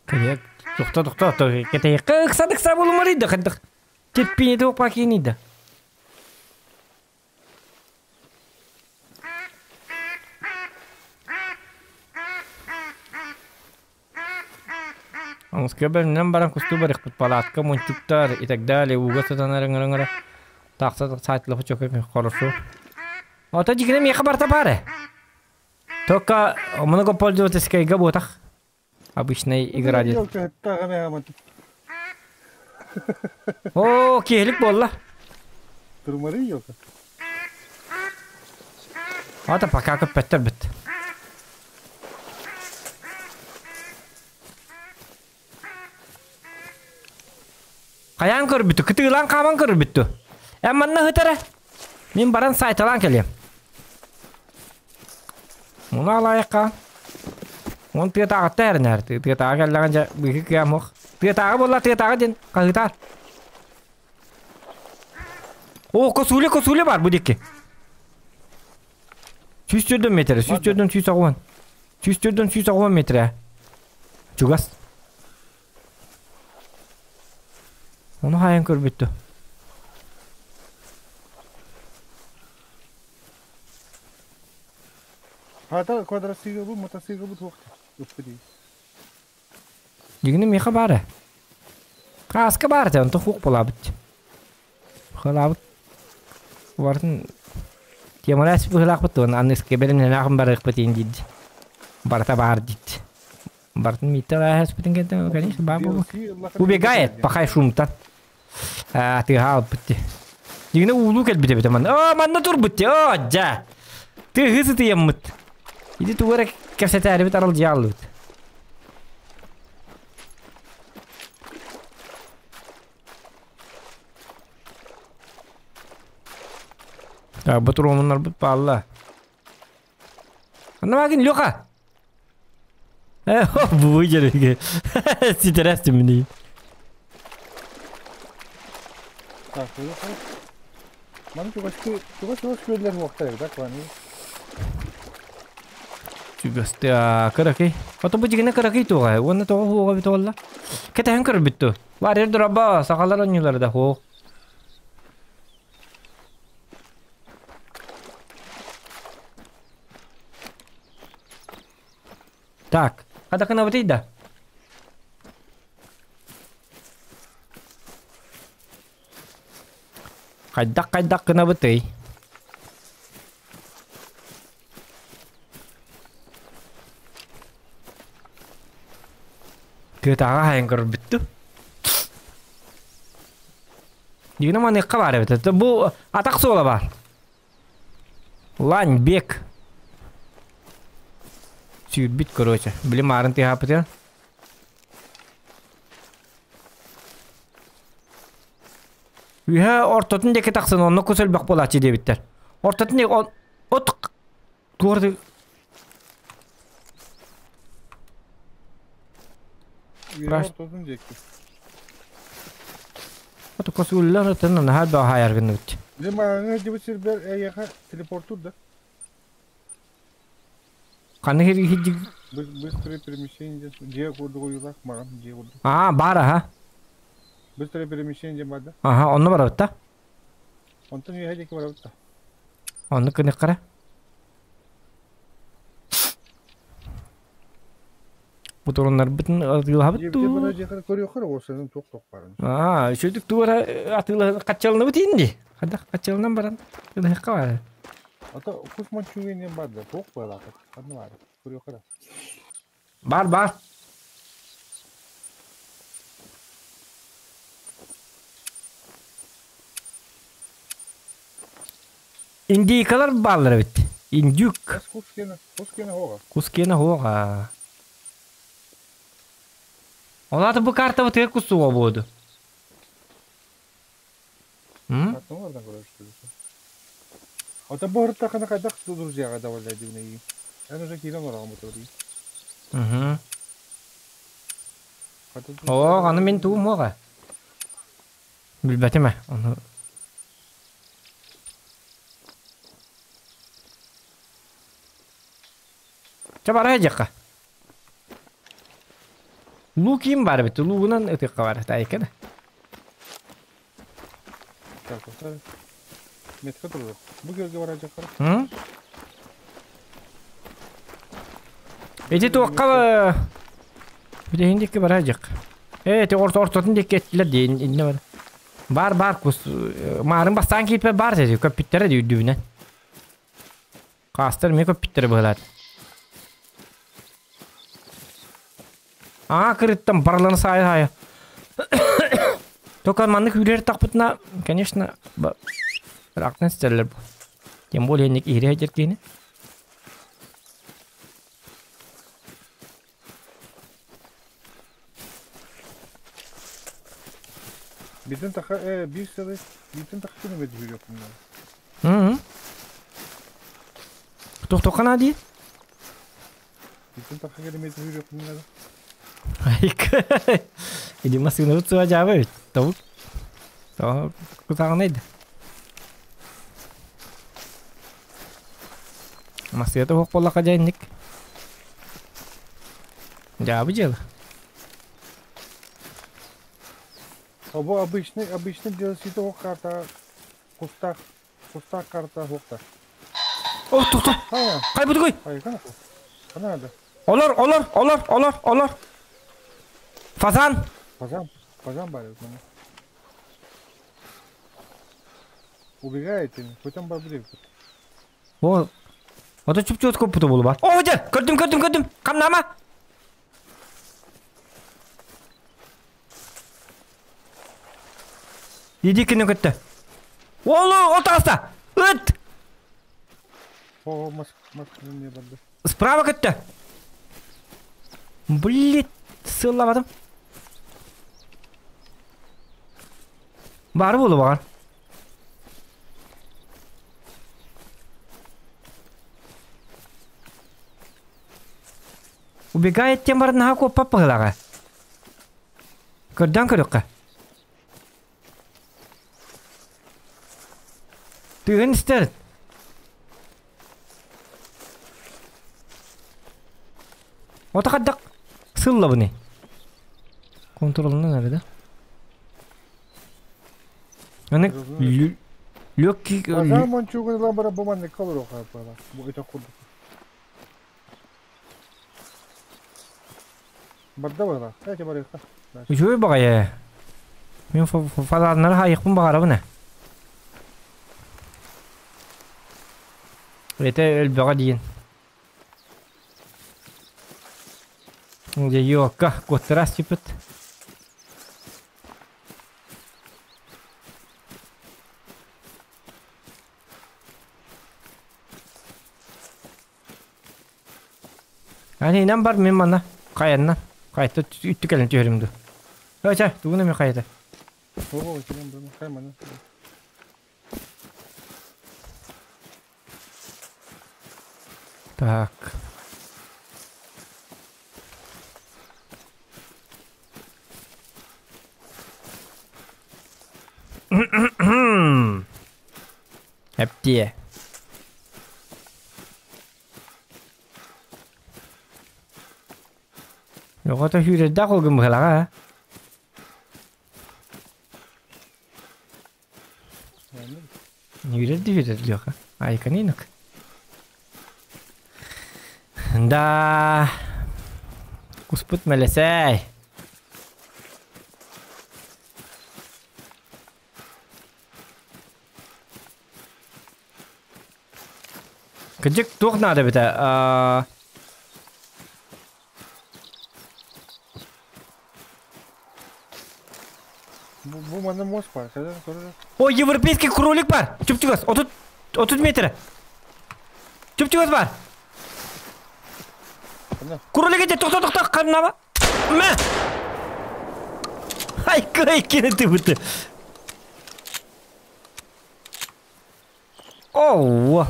Кэйэк, тохто, тохто, кэтэйэккэ ыкса ыкса булумарыйда хайдах. Терпение туох киинийда. Москва бэринэн баран кустуу барыахпыт палатка, мунчуктар и так далее, ууга сытанар ыҥыра-ыҥыра тахса саайтылах чөкө хорошо. Ото дьикинэ миэхэ барта баар Только много пользовательскайга буотах. Обычная игра диэн. О, киһилик буолла. Турмары елка. Ата пока көппөттөр бүт. Хайаан көрбүтү, кытыылаан хааман көрбүттү. Эн манна ыһытара. Мин баран сайталаан кэлиэм. Муна алайыққа. Он тыатааҕытта эрэнээр. Тыатааҕы кэллэҕин дьэ быыһы кыам ох. Тыатааҕы буолла тыатааҕы диэн хаһыытаар. О, косуля, косуля бар бу диэки. 104 метр, 104 180. 104 180 метр. Чугас. Ону хайан көрбүттү. Хата квадроцикл бу, мотоцикл бу туох ыппы дии. Дигини миэхэ баара. Кааска баар этэ, онтон хук булаабыт. Халаабыт. Бартын темалаас быһылаахпыт туон аны скебелин барыахпыт иин диид. Барта баар диид. Бартын миитте лааһаспытын кэнтэн, конечно, баа буолуо. Убегает, пахай шумтан. Тыаһа албыт ди. Дигини уулуу кэлбит эбит манна. Оо, манна турбут ди. Оо, дьа. Тыаһы сытыйаммыт. Иди тугу эрэ кэпсэтээрибит аралдьыйа аллыбыт. Так, бу туруомуннарбыт баалла. Анна Магин, Леха! Бу жерге. Ситерәстим мини. Так, Маны чугас чугас күөллэр уохтар да кланы. Чугасты кыракый. Ото бу дигине кыракый туга. Уонна тоҕо хуоҕа бит олла. Кэтэһэн көрбүттү. Бар ер дораба сахалар онньулар да хуох. Так, хадакына да. Хайдах хайдах гынабытый? Тыатааҕа хайан көрбүттү. Дигинэ маныахха баар эбит. Бу атах суола бар. Лань, бег. Сүүрбүт, короче. Били маарын тыаһааппытыгар. Үһэ ортотун диэки тахсан онно кус элбэх буолааччы диэбиттэр. Ортотун диэки от туорды Ортотун диэки. От косуллар отын наһаа баһайар гынныбыт. Дьэ мааҥҥа дьибит сирбэр эйиэхэ телепортур да. Ханна хирги Быстрое перемещение дьиэ курдук ойуулаах маҕан дьиэ курдук. Аа, бар аха. Быстрое перемещение диэн бар да. Аха, онно барабыт да. Онтон үөһэ диэки барабыт да. Онно кыныkkara. Бу туруннарбытын атыылаһабыт Дьиэ бара дьиэхэ көрүөххэ оҕосунун туох туох барын. Аа, үчүгдүк туора атыылаһ хаччалынабыт инди. Хадах хаччалынан баран атыылаһыкка бар. Ата кус мончуга диэн бар да туох буолаахыт. Ханна бар. Көрүөххэ. Бар бар. Индийкалар бааллар эбит. Индюк. Кус киэнэ хоҕа. Кус киэнэ хоҕа. Олата бу карта вот кусуга буоду. Ата бу ырыттахына хайдах друзьяга добавлять дибиней. Эн уже киирэн олорон бутури. Угу. О, аны мен туум оға. Билбэтим Оны. Ча бара жаққа. Лу ким бар бит, лугунан ытыкка бар, тайка да. Так, Метка турду. Бу көлгө бара жаққа. М? Эти туаққа Билehindikki бара жақ. Э, те орто ортотун дек кеттилер дейин инне бар. Бар бар кус марын бастан кийпе бар деди көппиттере ди үдүбүнен. Кастар ме көппиттере быһылар. А, кырыттан барланы сай сай. Только маннык үрер тақпытына, конечно, рактан стерлер бу. Тем более ник ире жеркени. Битен таха бир сылы битен таха күнү бет жүрөк. Hı. Тохтохха наа дии. Итин тахха километр жүрөкпүн надо. Айка. Иди массыынабыт суа дьаабы эбит. Тобук. Тоҕо кутаҕынай да. Массыыната суох буоллахха дьэ инник. Дьаабы дьыала. А бу обычный, обычный DLC тоҕо карта кустаах, кустаах карта суохта. О, тохто. Хайбытыгый? Олор, олор, олор, олор, олор. Фазан. Фазан, фазан бар. Убегает, потом бабрик. О, ото чуп-чуп коппута буолу бар. О, дьэ, көрдүм, көрдүм, көрдүм. Хамнама. Иди кини көттө. Олу, ол таҕыста. Ыт! О, мас, мас не барды. Справа көттө. Блин, сыллабатым. Бары болу бағар. Убегает тем баран наһаа куоппат быһыылааҕа. Көрдөөн көрүөххэ. Тыгын истэр. Ото хайдах сыллабыный? Контролунан эрэ да. Аны легкий... Азар мончугун ылан баран бу манныкка олоруохха бу өтөх курдук. Барда быһыылаах. Эти барыахха. Үчүгэй баҕайы. Мин фаланнары хайыхпын баҕарабын ээ. Этэ өлбөҕө диин. Дьэ, ёлка, куоттарас типит. Ани инэн бар мин манна хайанна хайта үттү кэлэн түһэрим ду. Өчө тугун эми хайата. Оо, кэлэн бу хай манна. Так. Эптиэ. Оҕото сүүрэрдээх ол гыммыһылаҕа аа. Үүрэрди үүрэр Леха. Айканинок. Да. Куспут мэлэсэй. Кырдьык туох наада эбитэ? Бу манна муос бар. О, европейский кролик бар. Чүп-чүгас. 30 30 метр. Чүп-чүгас бар. Кролик эти тохто тохто карнаба. Мэ. Ай, кай кинети быты. О!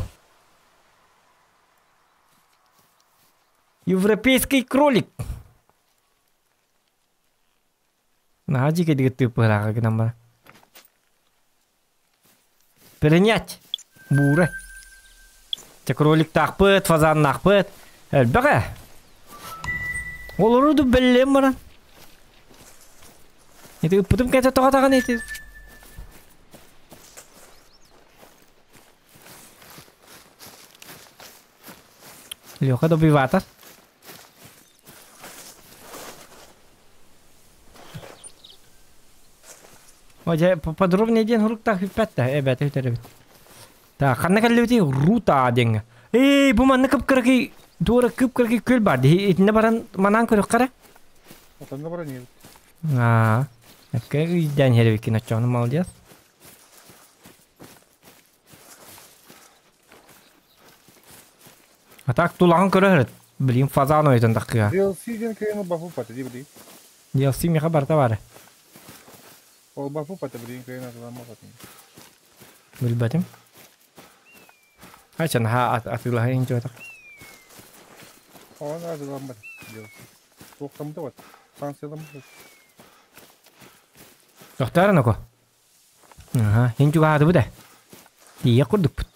Европейский кролик. Наһаа дьиикэйдик тыыппыһыраҕа гынан баран. Перенять. Буура. Чэ кроликтаахпыт, фазаннаахпыт. Элбэх ээ. Олору бэллээн баран. Ити ыппытым кэтэ тоҕо даҕаны ити. Леха добиватор. О, дьэ, подробнее диэн хуруктаах бүппэт да, эбэтэ үтэрэбит. Так, ханна кэллибитий? Рута диэҥҥэ. Эй, бу манна кып-кыракый, туора кып-кыракый күөл баар дии. Итиннэ баран манаан көрүөххэ эрэ. Отонно баран иһэбит. Аа, өккэ ыйдаан иһэр эбиккин оччоҕуна молодец. А так тулаҕын көрө сырыт. Блин, фазан ойутун таххыга. DLC диэн кыайан бафу пата дии билигин. DLC миэхэ барыта баара. Ол бафу пата билигин кыайан атыламмат. Билбэтим. Хачан ха атыылаһа иһин Оҕо наадыламмат Туохтаммыта вот. Санкцияламмыт. Тохтоорун око. Аха, хин чугаһаатыбыт ээ. Тиийиэх курдукпут.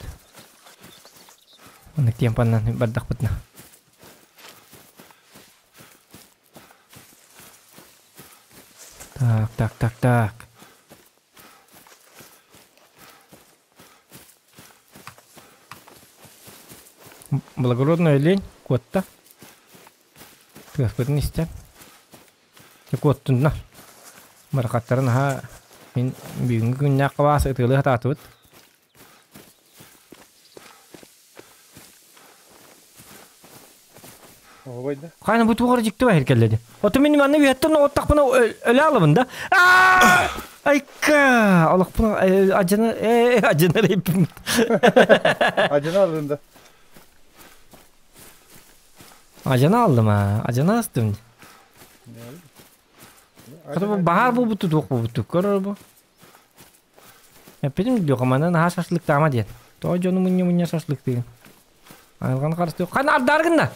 Оннук темпанан бардахпытына. Так, так, так, так. Благородная лень куотта. Тыаспытын истэн. Куоттунна. Барахаттарын аһа мин бүгүҥҥү күннээх хабаас ытыалыы сатаатыбыт. Хайна бу туох эрэ дьикти баһыр кэллэ дии. Ото мин манна үөһэттэн оҕоттахпына өлө алабын да. Айка! Олохпун адьана адьана рейппин. Адьана алын да. Ажана алдым аа. Ажана астым. Хата бу баһаар буолбутту туох буолбутту көрөр бу. Эппитим диэхэ манна наһаа шашлыктаама диэн. Тоҕо дьону мунньа-мунньа шашлыктыыгын? Айылҕаны харыстыы. Ханна ардаары гынна?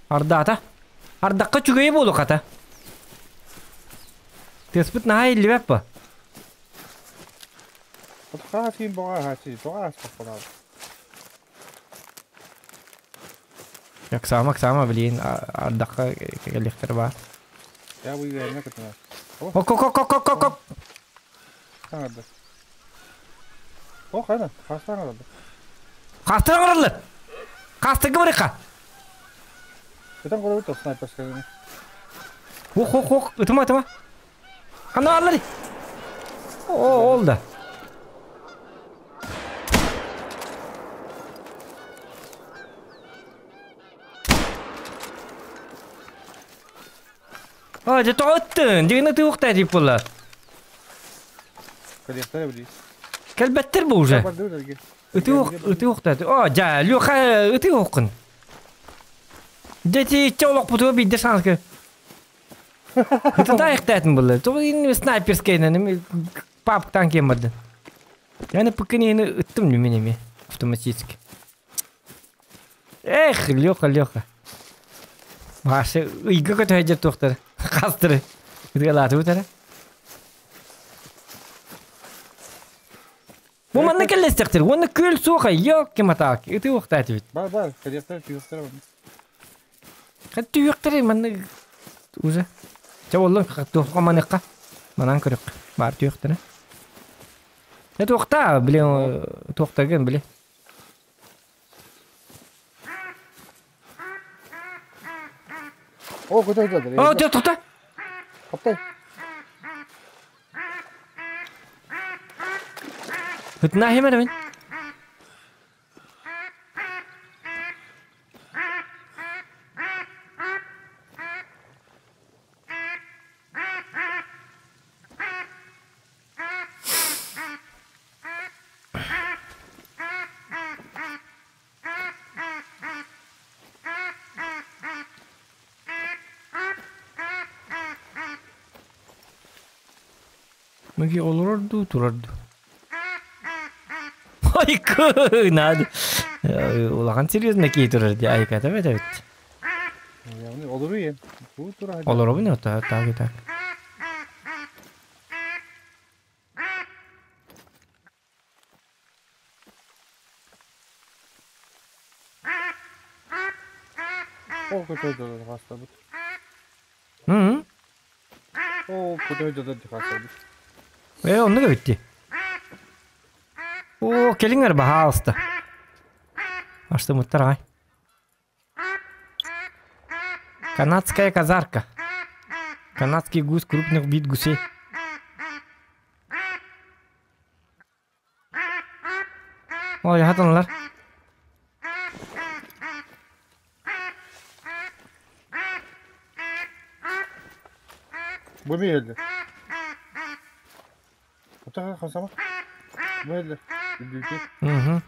Ардаата. Ардахха үчүгэйи буолу хата. Тыаспыт наһаа иһиллибэт ба. Хаас киин боҕа аһааччы, тоҕо ааспаппын Оксама, Оксама, блин, ардахха кэлиэхтэрэ баар. Я бу үөрэнэ кытына. Ок, ок, ок, ок, ок, ок. Саҥарда. О, хана, хастан аҥараллар. Хастан аҥараллар! Хастыгы барыха! Ытан көрөбүт то снайперскайны. Ох, ох, ох, ытыма, ытыма. Ханна бааллар? О, ол да. А, дьэ тоҕо ыттыҥ? Дьигин ытыахтай дип буолла. Кэлиэхтэрэ билии. Кэлбэттэр бу уже. Ытыах ытыахтай. О, дьэ, Леха ытыаххын. Дьэ, ити олохпутугар биирдэ шанска Ытыта айахтаатын булла. Тоҕо ин снайперскайынан папктан киэн бардын. Я пыккын ыттым мин эми автоматически. Эх, Леха, Леха. Маша ыйга көтөһөдьөр туохтар. Хастыры. Ытыалаатыбыт эрэ. Бу манна кэллэстэхтэр. Уонна күөл суох аййок ким атаак. Ыты уохтаатыбыт. Бар, бар, кэлиэхтэр, түйүөхтэр. Хат түйүөхтэр манна уже. Чэ боллун туохха маныхха. Манан көрүк. Бар түйүөхтэрэ. Не туохта, блин, туохтагын, били. О, көтө сылдьар. О, туохта. Хаптай. Ытына хемер мин. Мөги олорор дуу, турар дуу? Айкы, надо. Улахан серьезно кии турар дии, айката бет эбит. Олору ем. Бу тура. Олоробун это, так и так. Ол көтөйдөрөр хастабыт. Hı. Ол көтөйдөрөр хастабыт. Э, оннук эбитти. О, келиңер баһаалыста. Аштымыттар ай. Канадская казарка. Канадский гусь крупных вид гусей. Ой, хатанлар. Бу миэллэ. Утаха хасама. Миэллэ. Үдүүтү. Угу.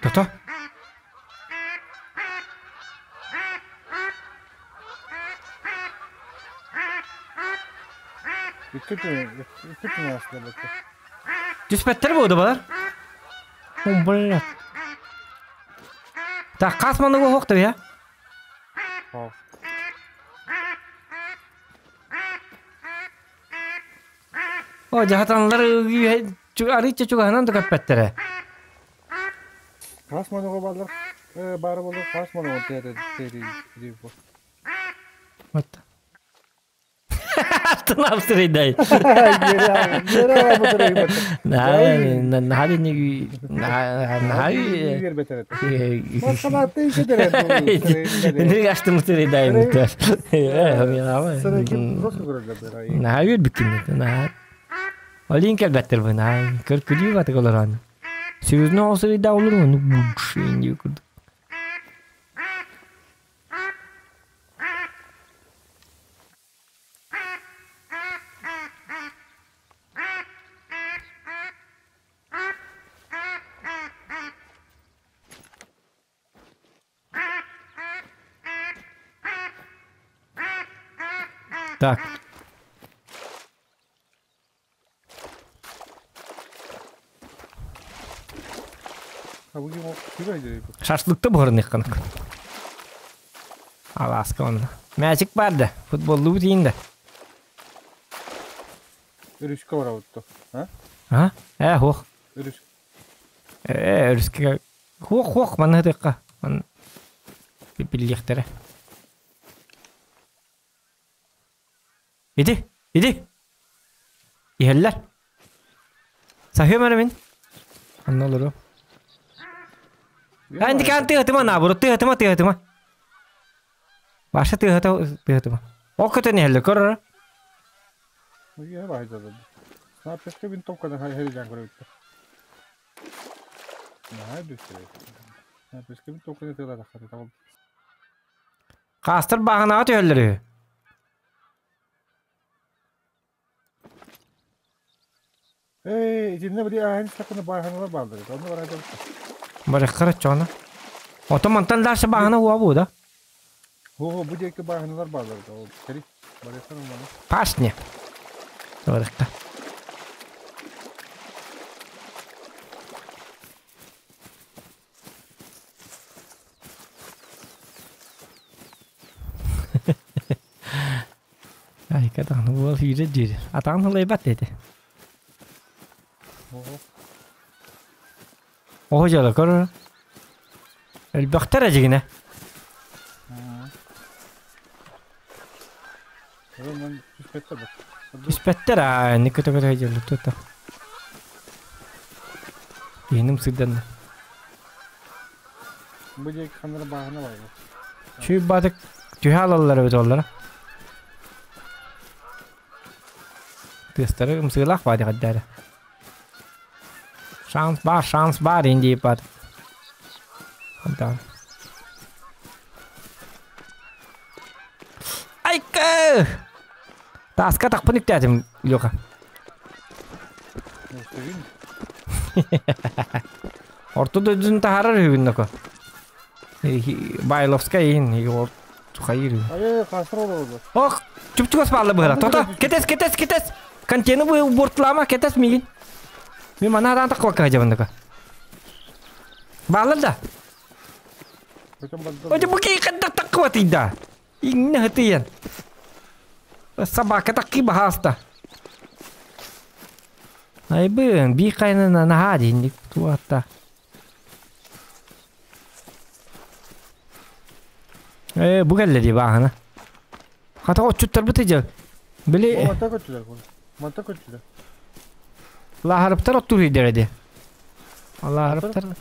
Тото. Икки күн, икки күн ааста бата. Түспэттэр буолду балар. О, блядь. Так, хас маныгы оһох я? Хоо. О, дьаһатанлар арыычча чугаһынан да көппөттөрө. Хас маныгы балар, бары болор хас маныгы тери тери тери бу. Вот. Астын Олин кэлбэттэр бу көр күлүү батык олорон. Сүүрүнэ осырыйда олор ону бушин курдук. Так. Шашлыкты буһарыныаххын. Алааска онно. Мээчик баар да, футболлуу тиийин да. Өрүскэ барабыт то. А? А? Ээ, хуох. Өрүс. Ээ, өрүскэ. Хуох, хуох, манна ытыахха. Ман биллиэхтэрэ. Иди, иди. Иһэллэр. Саһыам эрэ мин. Анна олору. Анди кан тыатыма наоборот, тыатыма, тыатыма. Баша тыата, тыатыма. Ол көтөн иһэллэр, көр Ийэ баайдалар. Снайперскай винтовканы хайыһар көрөбүттэр. Наһаа дүстүрэй. Снайперскай винтовканы тыалаатаххына табыл. Хаастар бааһынаҕа түһэллэр үһү. Ээ, итиннэ били ааһын истэххинэ бааһыналар бааллар этэ. Онно бараайдабыт. Барыххар оччоҕуна. Ото мантан дальше бааһына уа бу да? Хо-хо, бу диэки бааһыналар бааллар этэ. Ол кэри. Барыххар онно. Пашня. Барыхха. Айка даҕаны уол сүүрэ диир. Атаҕын ылайбат диэтэ. Оһо дьыала көр. Элбэхтэр эдьигинэ. Түспэттэр аа, инник көтө-көтө дьылы тута. Иһиним сырданна. Бу диэки ханнара бааһына бар. Чүй батык түһэ алаллар эбит оллара. Тыастары ымсыылаах баadi хаддаара. Шанс бар, шанс бар инди бар. Антан. Айка! Таска тахпын үктәтим, Леха. Орто дойдун таһаарар үһүгүн ноко. Байловскай иһин хайыр. Ох, чуп-чугас баалла быһыра. Тото, кетес, кетес, кетес. Контейнер бу бортлама, кетес мигин. Мен мана адан таққы жабындыка. Баалар да. Ой, бу ки кадда таққы тыйда. Инне хытыян. Собака таққы бахаста. Айбын, би кайнына наха динник туатта. Э, бу кэллэ ди баахына. Хата отчуттар бу тыжал. Били Манта көттүлэр. Манта көттүлэр. Лаһарыптар оттур идэрэди. Лаһарыптар.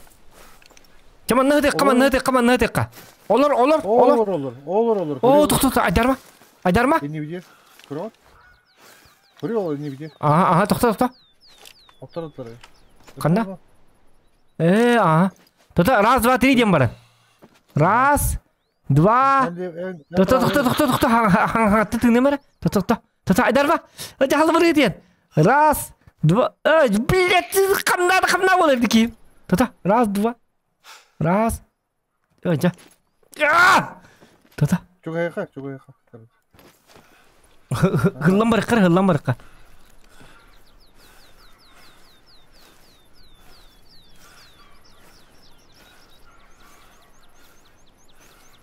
Чаман ныһытыкка, ман ныһытыкка, ман ныһытыкка. Олор, олор, олор. Олор, олор, олор, олор. О, тохто, тохто, айдарма. Айдарма. Не видишь? Көрөт? Көрө ол не видишь? Ага, ага, тохто, тохто. Оттар Канда? Э, ага. Тото, раз, два, три дем баран. Раз, два. Тохто, тохто, тохто, тохто, ха, ты нымыр. Тохто, тохто. Тохто, айдарма. Жахалы бір етен. Раз, два, эй, блядь, қамнады, қамна болар ки. Тохто, раз, два. Раз. Ой, жа. А! Тохто. Чугайха, чугайха. Хыллан барыққа, хыллан барыққа.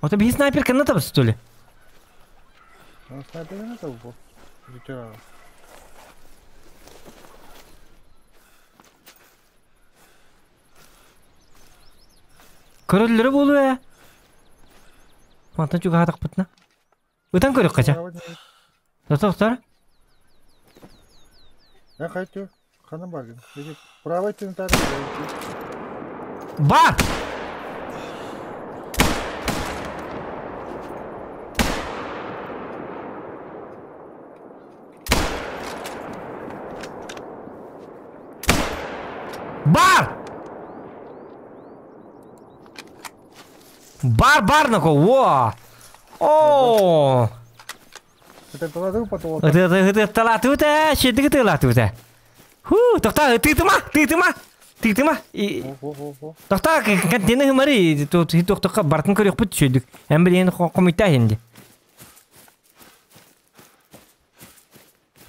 Ото биһи снайпер кэннэ табыс что ли? Снайпер табы Көрөллөрө буолуо ээ. Мантан чугаһаатахпытына. Ытан көрүөххэ чэ. Тохтор. Я хочу. Ханан баргын? Правой тентар. Бар! Бар! Бар бар нако, во! О! Ытытталаатыбыт ээ, шедик ытыалаатыбыт ээ. Ху, тохтоо, тыытыма, тыытыма, тыытыма. Тохтоо, контейнер хымары, туохтохха бартын көрүөхпүт түшөйдүк. Эн билигин хомуйта иһинди.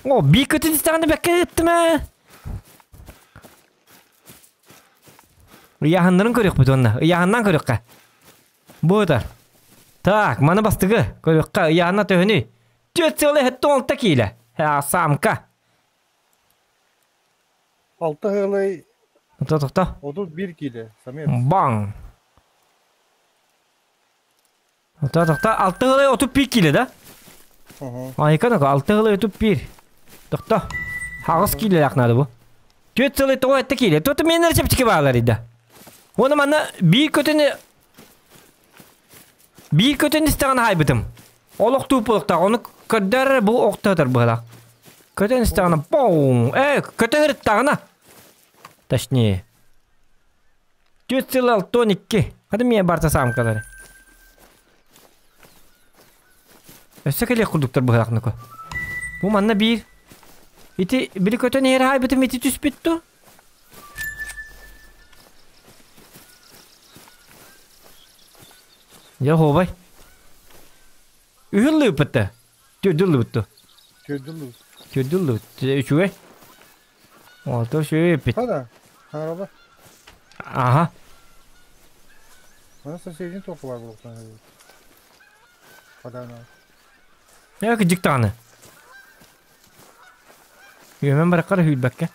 О, бии көтүн истэҕинэ бэккэ ыттым ээ. Ыйааһыннарын көрүөхпүт уонна. Ыйааһыннаан көрүөххэ. Бу ытар. Так, маны бастыгы көрүөххэ. Ыйааһына төһөнүй? 4,6 киилэ. Самка. 6 ыалай Тохто, тохто. 31 киилэ. Самец. Баң. Тохто, тохто. 6 ыалай 31 киилэ, да? Айка нако, 6 ыалай 31. Тохто. Хаҕыс киилэлээх наада бу. 4,9 киилэ. Тута менер чэпчэки баалар ида. Уонна манна биир көтөнү биир көтөн истэҕин хаайбытым. Олох тууп олохтоох. Ону көрдөр бу охтоотор быһалаах. Көтөн истэҕинэ боум. Э, көтө ырыттаҕына. Точнее. 4,62. Хады мия барта самкалары. Өссө кэлиэх курдуктар быһалаах ныко. Бу манна биир. Ити били көтөн иһэр хаайбытым ити түспүт ту. Дьэ оһуобай. Үһүн лыыппытта. Төрдүн лыыппытта. Төрдүн лыып. Төрдүн лыып. Үчүгэй. Ото үчүгэй эппит. Хада. Хараба. Аха. Мана соседин тоқы бар болуқтан. Хадана. Э, кыдьык даҕаны. Үөмэн бараккар үһүйбэккэ.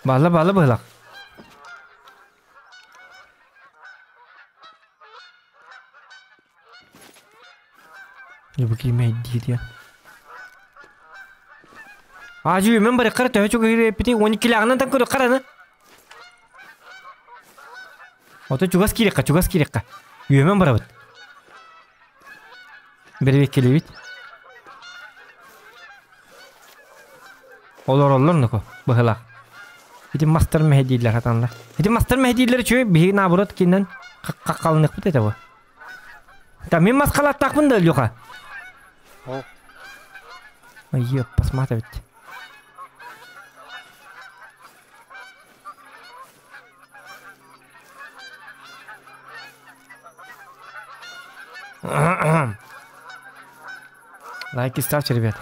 Баалла баалла быһылах. Дьэ диир Аажы үөмэн бараккар төһө чугаһыр эппити 12 лааҕынан көрө хараны. Ото чугас киириэххэ, чугас киириэххэ. Үөмэн барабыт. Бэрбиэккэлиибит. Олороллор ноко, быһылаах. Ити мастар мэһэдииллэр хатанлар. Ити мастар мэһэдииллэр үчүгэй, биһиги наоборот кининэн хаххалыныахпыт этэ бу. Та мин мас халаттаахпын да, Леха. Ой, посмотреть. Лайки ставьте, ребят.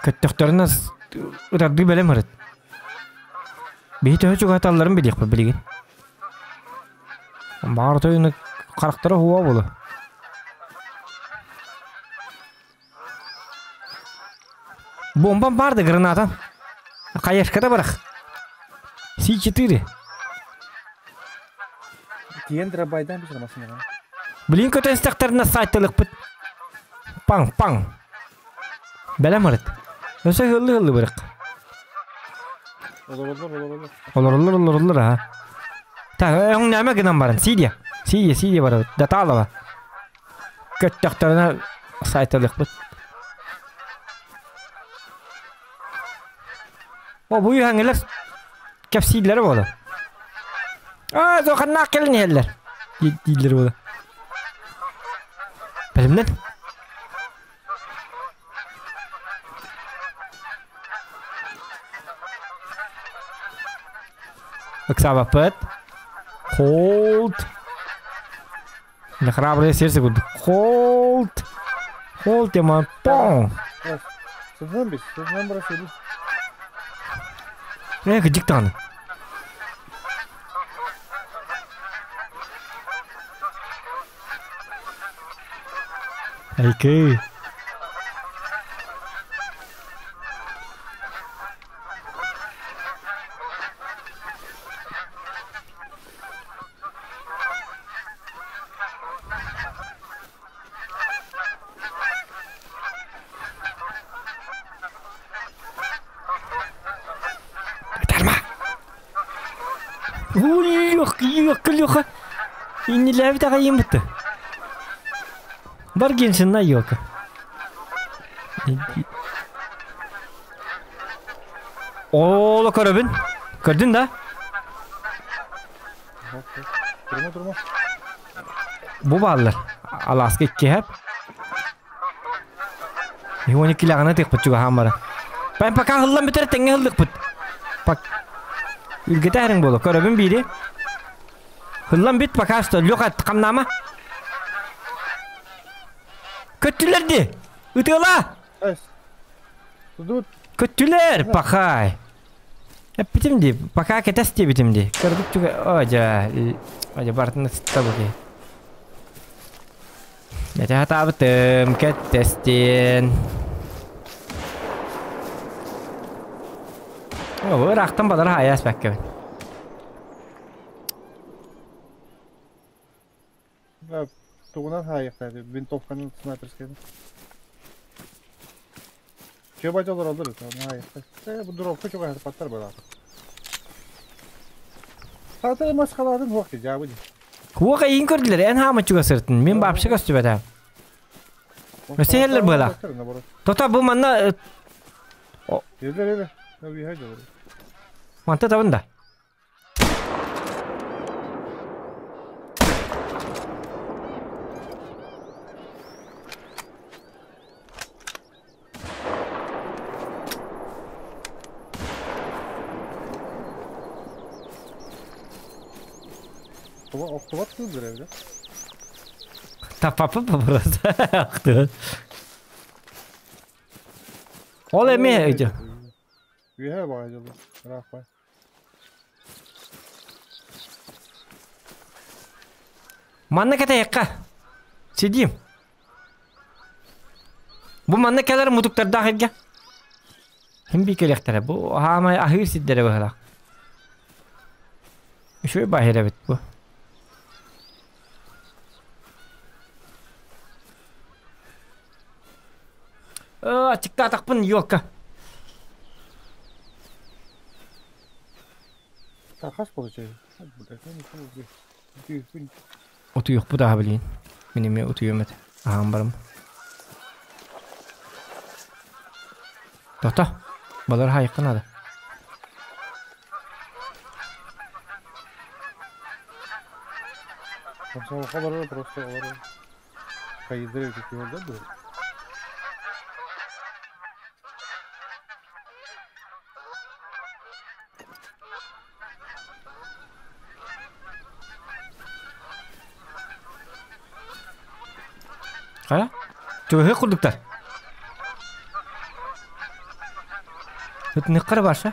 Көттөхтөрүн ытардыы бэлэм ырыт. Биһи төһө чугаһаталларын билиэхпит билигин. Баҕар тойуну харахтара хуа буолу. Бомбам бар да граната. Хаешката барах. Си-4. Тиен драбайдан бисер машинаға. Блин көтөн истэхтэринэ сайтылыкпыт. Паң, паң. Бэлэм ырыт. Өсө хыллы-хыллы бырык. Олороллор, олороллор. Олороллор, олороллор, а. Так, өҥ нәмэ гынан баран. Сидия. Сидия, сидия барабыт. Даталова. Көттөхтөрүнэ сайтылыкпыт. О, бу үһэҥилэр кэпсииллэрэ буолар. Аа, зоханнаах кэлин иһэллэр. Дииллэр буолар. Бэлэмнэн. Ыксаабаппыт. Hold. Не храброе сердце курдук. Холт! Холт тема пон! Сыдынан бис, сыдынан бросили. Э, кыдьык даҕаны. Айкы. Ытарма! Уллух, лёха, Иннилээбит аҕайым бытты. Бар генсинна йока. Ооло көрөбүн. Көрдүн да? Турма, турма. Бу бааллар. Алааска иккиһэп. Иони килэҕинэ тыахпыт чугаһаан бара. Пэн пока хыллан бүтэр тэҥҥэ хыллыкпыт. Пак. Үлгэтэ эриҥ буолу. Көрөбүн биири. Хыллан бүт пока что. Лёха хамнаама. Көттүлэр ди. Ытыала! Көттүлэр, пахай. Эппитим дии, пока кэтэс диэбитим дии. Көрбүт түгэ, о дьэ, о дьэ барытын ытытта бу киһи. Этэ хатаабытым, кэтэстин. О, ыраахтан балар хаайаас бэккэбин. Тугунан хаайыахтаах винтовканы снайперскайны. Чөбөт олороллор это, оны хаайыахтаах. Э, бу дровка чугаһырпаттар былаата. Саатар масхалаатын хуох дьаабы ди. Хуох эйин көрдүлэр, эн хаама чугасыртын, мин баапшы көстүбэтэ. Өссө иһэллэр быала. Тота бу манна... Елер, елер. Манта табын да. Охтубат кыылдыр эбит. Таппаппын просто. Охтубат. Ол эмиэ өйдө. Үөһэ баҕайы дьолу. Ыраах бай. Манна кэтэһиэххэ. Сидим. Бу манна кэлэр мутуктардаах эргэ. Ким бии кэлиэхтэрэ. Бу хаамай аһыыр сирдэрэ быһалаах. Үчүгэй баһыр эбит бу. Аччыктаатахпын елка. Хас получается? Утуйуохпут аһа билигин. Мин эмиэ утуйуом этэ. Аһаан барым. Тохто. Балар хаайыкка наада. Просто олорор. Хайдыр эбит киһи да Хайа? Төһө курдуктар? Ытыныккара барса.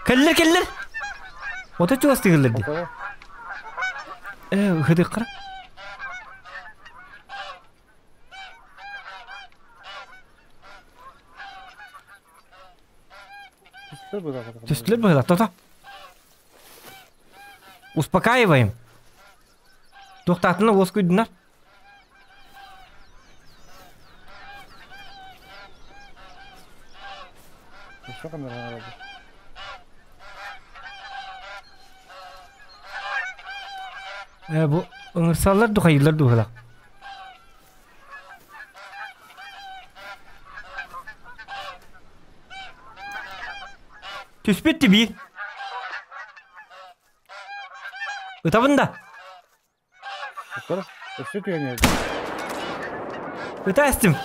Кэллэр кэллэр! Ото чугас тыгыллар ди. Э, ыһыдыккара. Түстүлэр быһыылаах, то-то. Успокаиваем. Туохтаатына уоскуйдунар. Э, бу ыҥырсаллар духайыылар дуһалах. Түспүт тибиир. Ытабын да. Өссө түһэн Ыта эстим.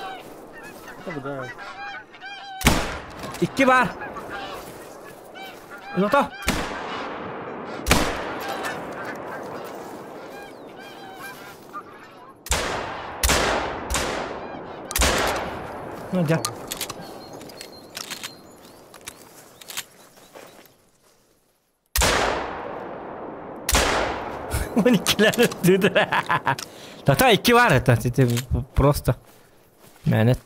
Икки бар. Ото. Ну, дьэ. Он иккилэр Тата икки бар это просто. Мэнет.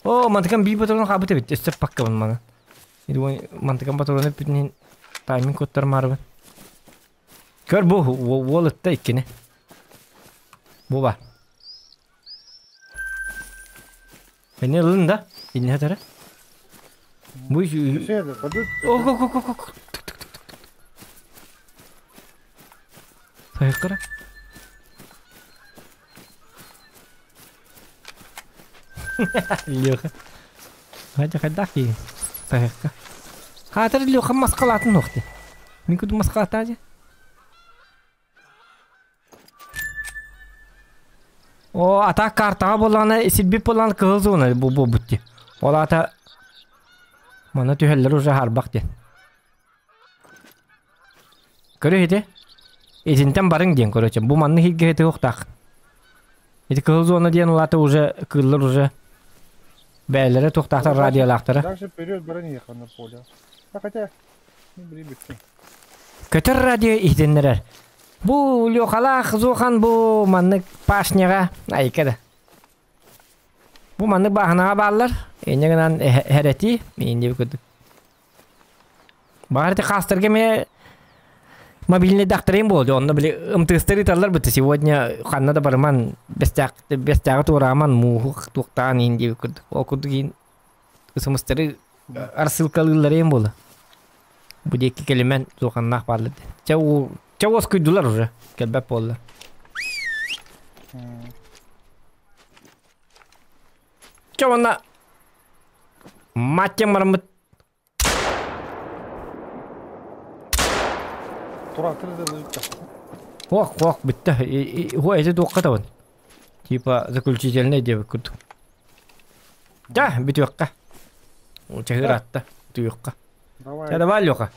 О, мантыкам бии патронун хаабыт эбит. Өстөр паккабын мана. Мантыкам патрону бүтүнүн тайминг куттар марбын. Көр бу уол ытта иккини. Бу бар. Эне ылын да. Инне хатара. Бу Ох, ох, ох, ох. Сайыккара. Леха. Хадя хайдах ки. Сайыкка. Хатыр Леха маскалатын нохты. Мин куду маскалата О, ата картаҕа буоллаҕына силбит буоллаҕына кыһыл зона бу буолбут дии. Ол аата манна түһэллэр уже харбах диэн. Көрө ити. Итинтэн барыҥ диэн короче. Бу манны хиргэ ити Ити кыһыл зона диэн ол аата уже кыыллар уже бээлэрэ туохтаахтар радиолаахтара. Дальше вперед баран ехал на поле. А хотя, не бри Көтөр радио иһитиннэрэр. Бу Лехалаах Зохан бу маннык пашняҕа айка да. Бу маннык бааһынаҕа бааллар. Инньэ гынан хэрэтии миин диэбит курдук. Баҕар ити хаастарга эмиэ мобильный дактарым буолду. Онно били ымтыыстар ыыталлар быты. Сегодня ханна да барыман бэстээх бэстээҕи туорааман мууһу туохтаан иин диэбит курдук. Ол курдук иин ысымыстары арсыылкалыыллар иин буола. Бу диэки кэлимэн туоханнаах бааллар Чэ уу чэ уоскуйдулар уже кэлбэт буолла. Чэ уонна маттем бараммыт Ох, ох, бүттэ. Хуа эти туохха табын. Типа заключительный диэбит курдук. Да, бүтүөххэ. Чаһыыр атта, утуйуохха. Чэ, давай, Леха.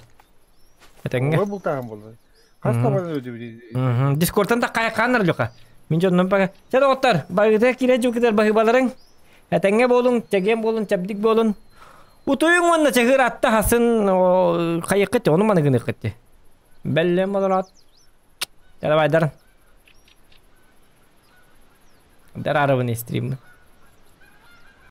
Этэҥҥэ. Ой, бултааһын буолла. Хас табаны өтүбүт. Дискордтан да хайаххааннар Леха. Мин дьоннум бага. Чэ, доҕоттор, барыта киирэ дьукутар баһыыбаларыҥ. Этэҥҥэ буолуҥ, чэгиэн буолун, чэбдик буолун. Утуйуҥ уонна чаһыыр атта хасын хайыккыт, ону маны гыныаххыт. Бэллэм олорот. Давай, дар. Дар арабын стриммын.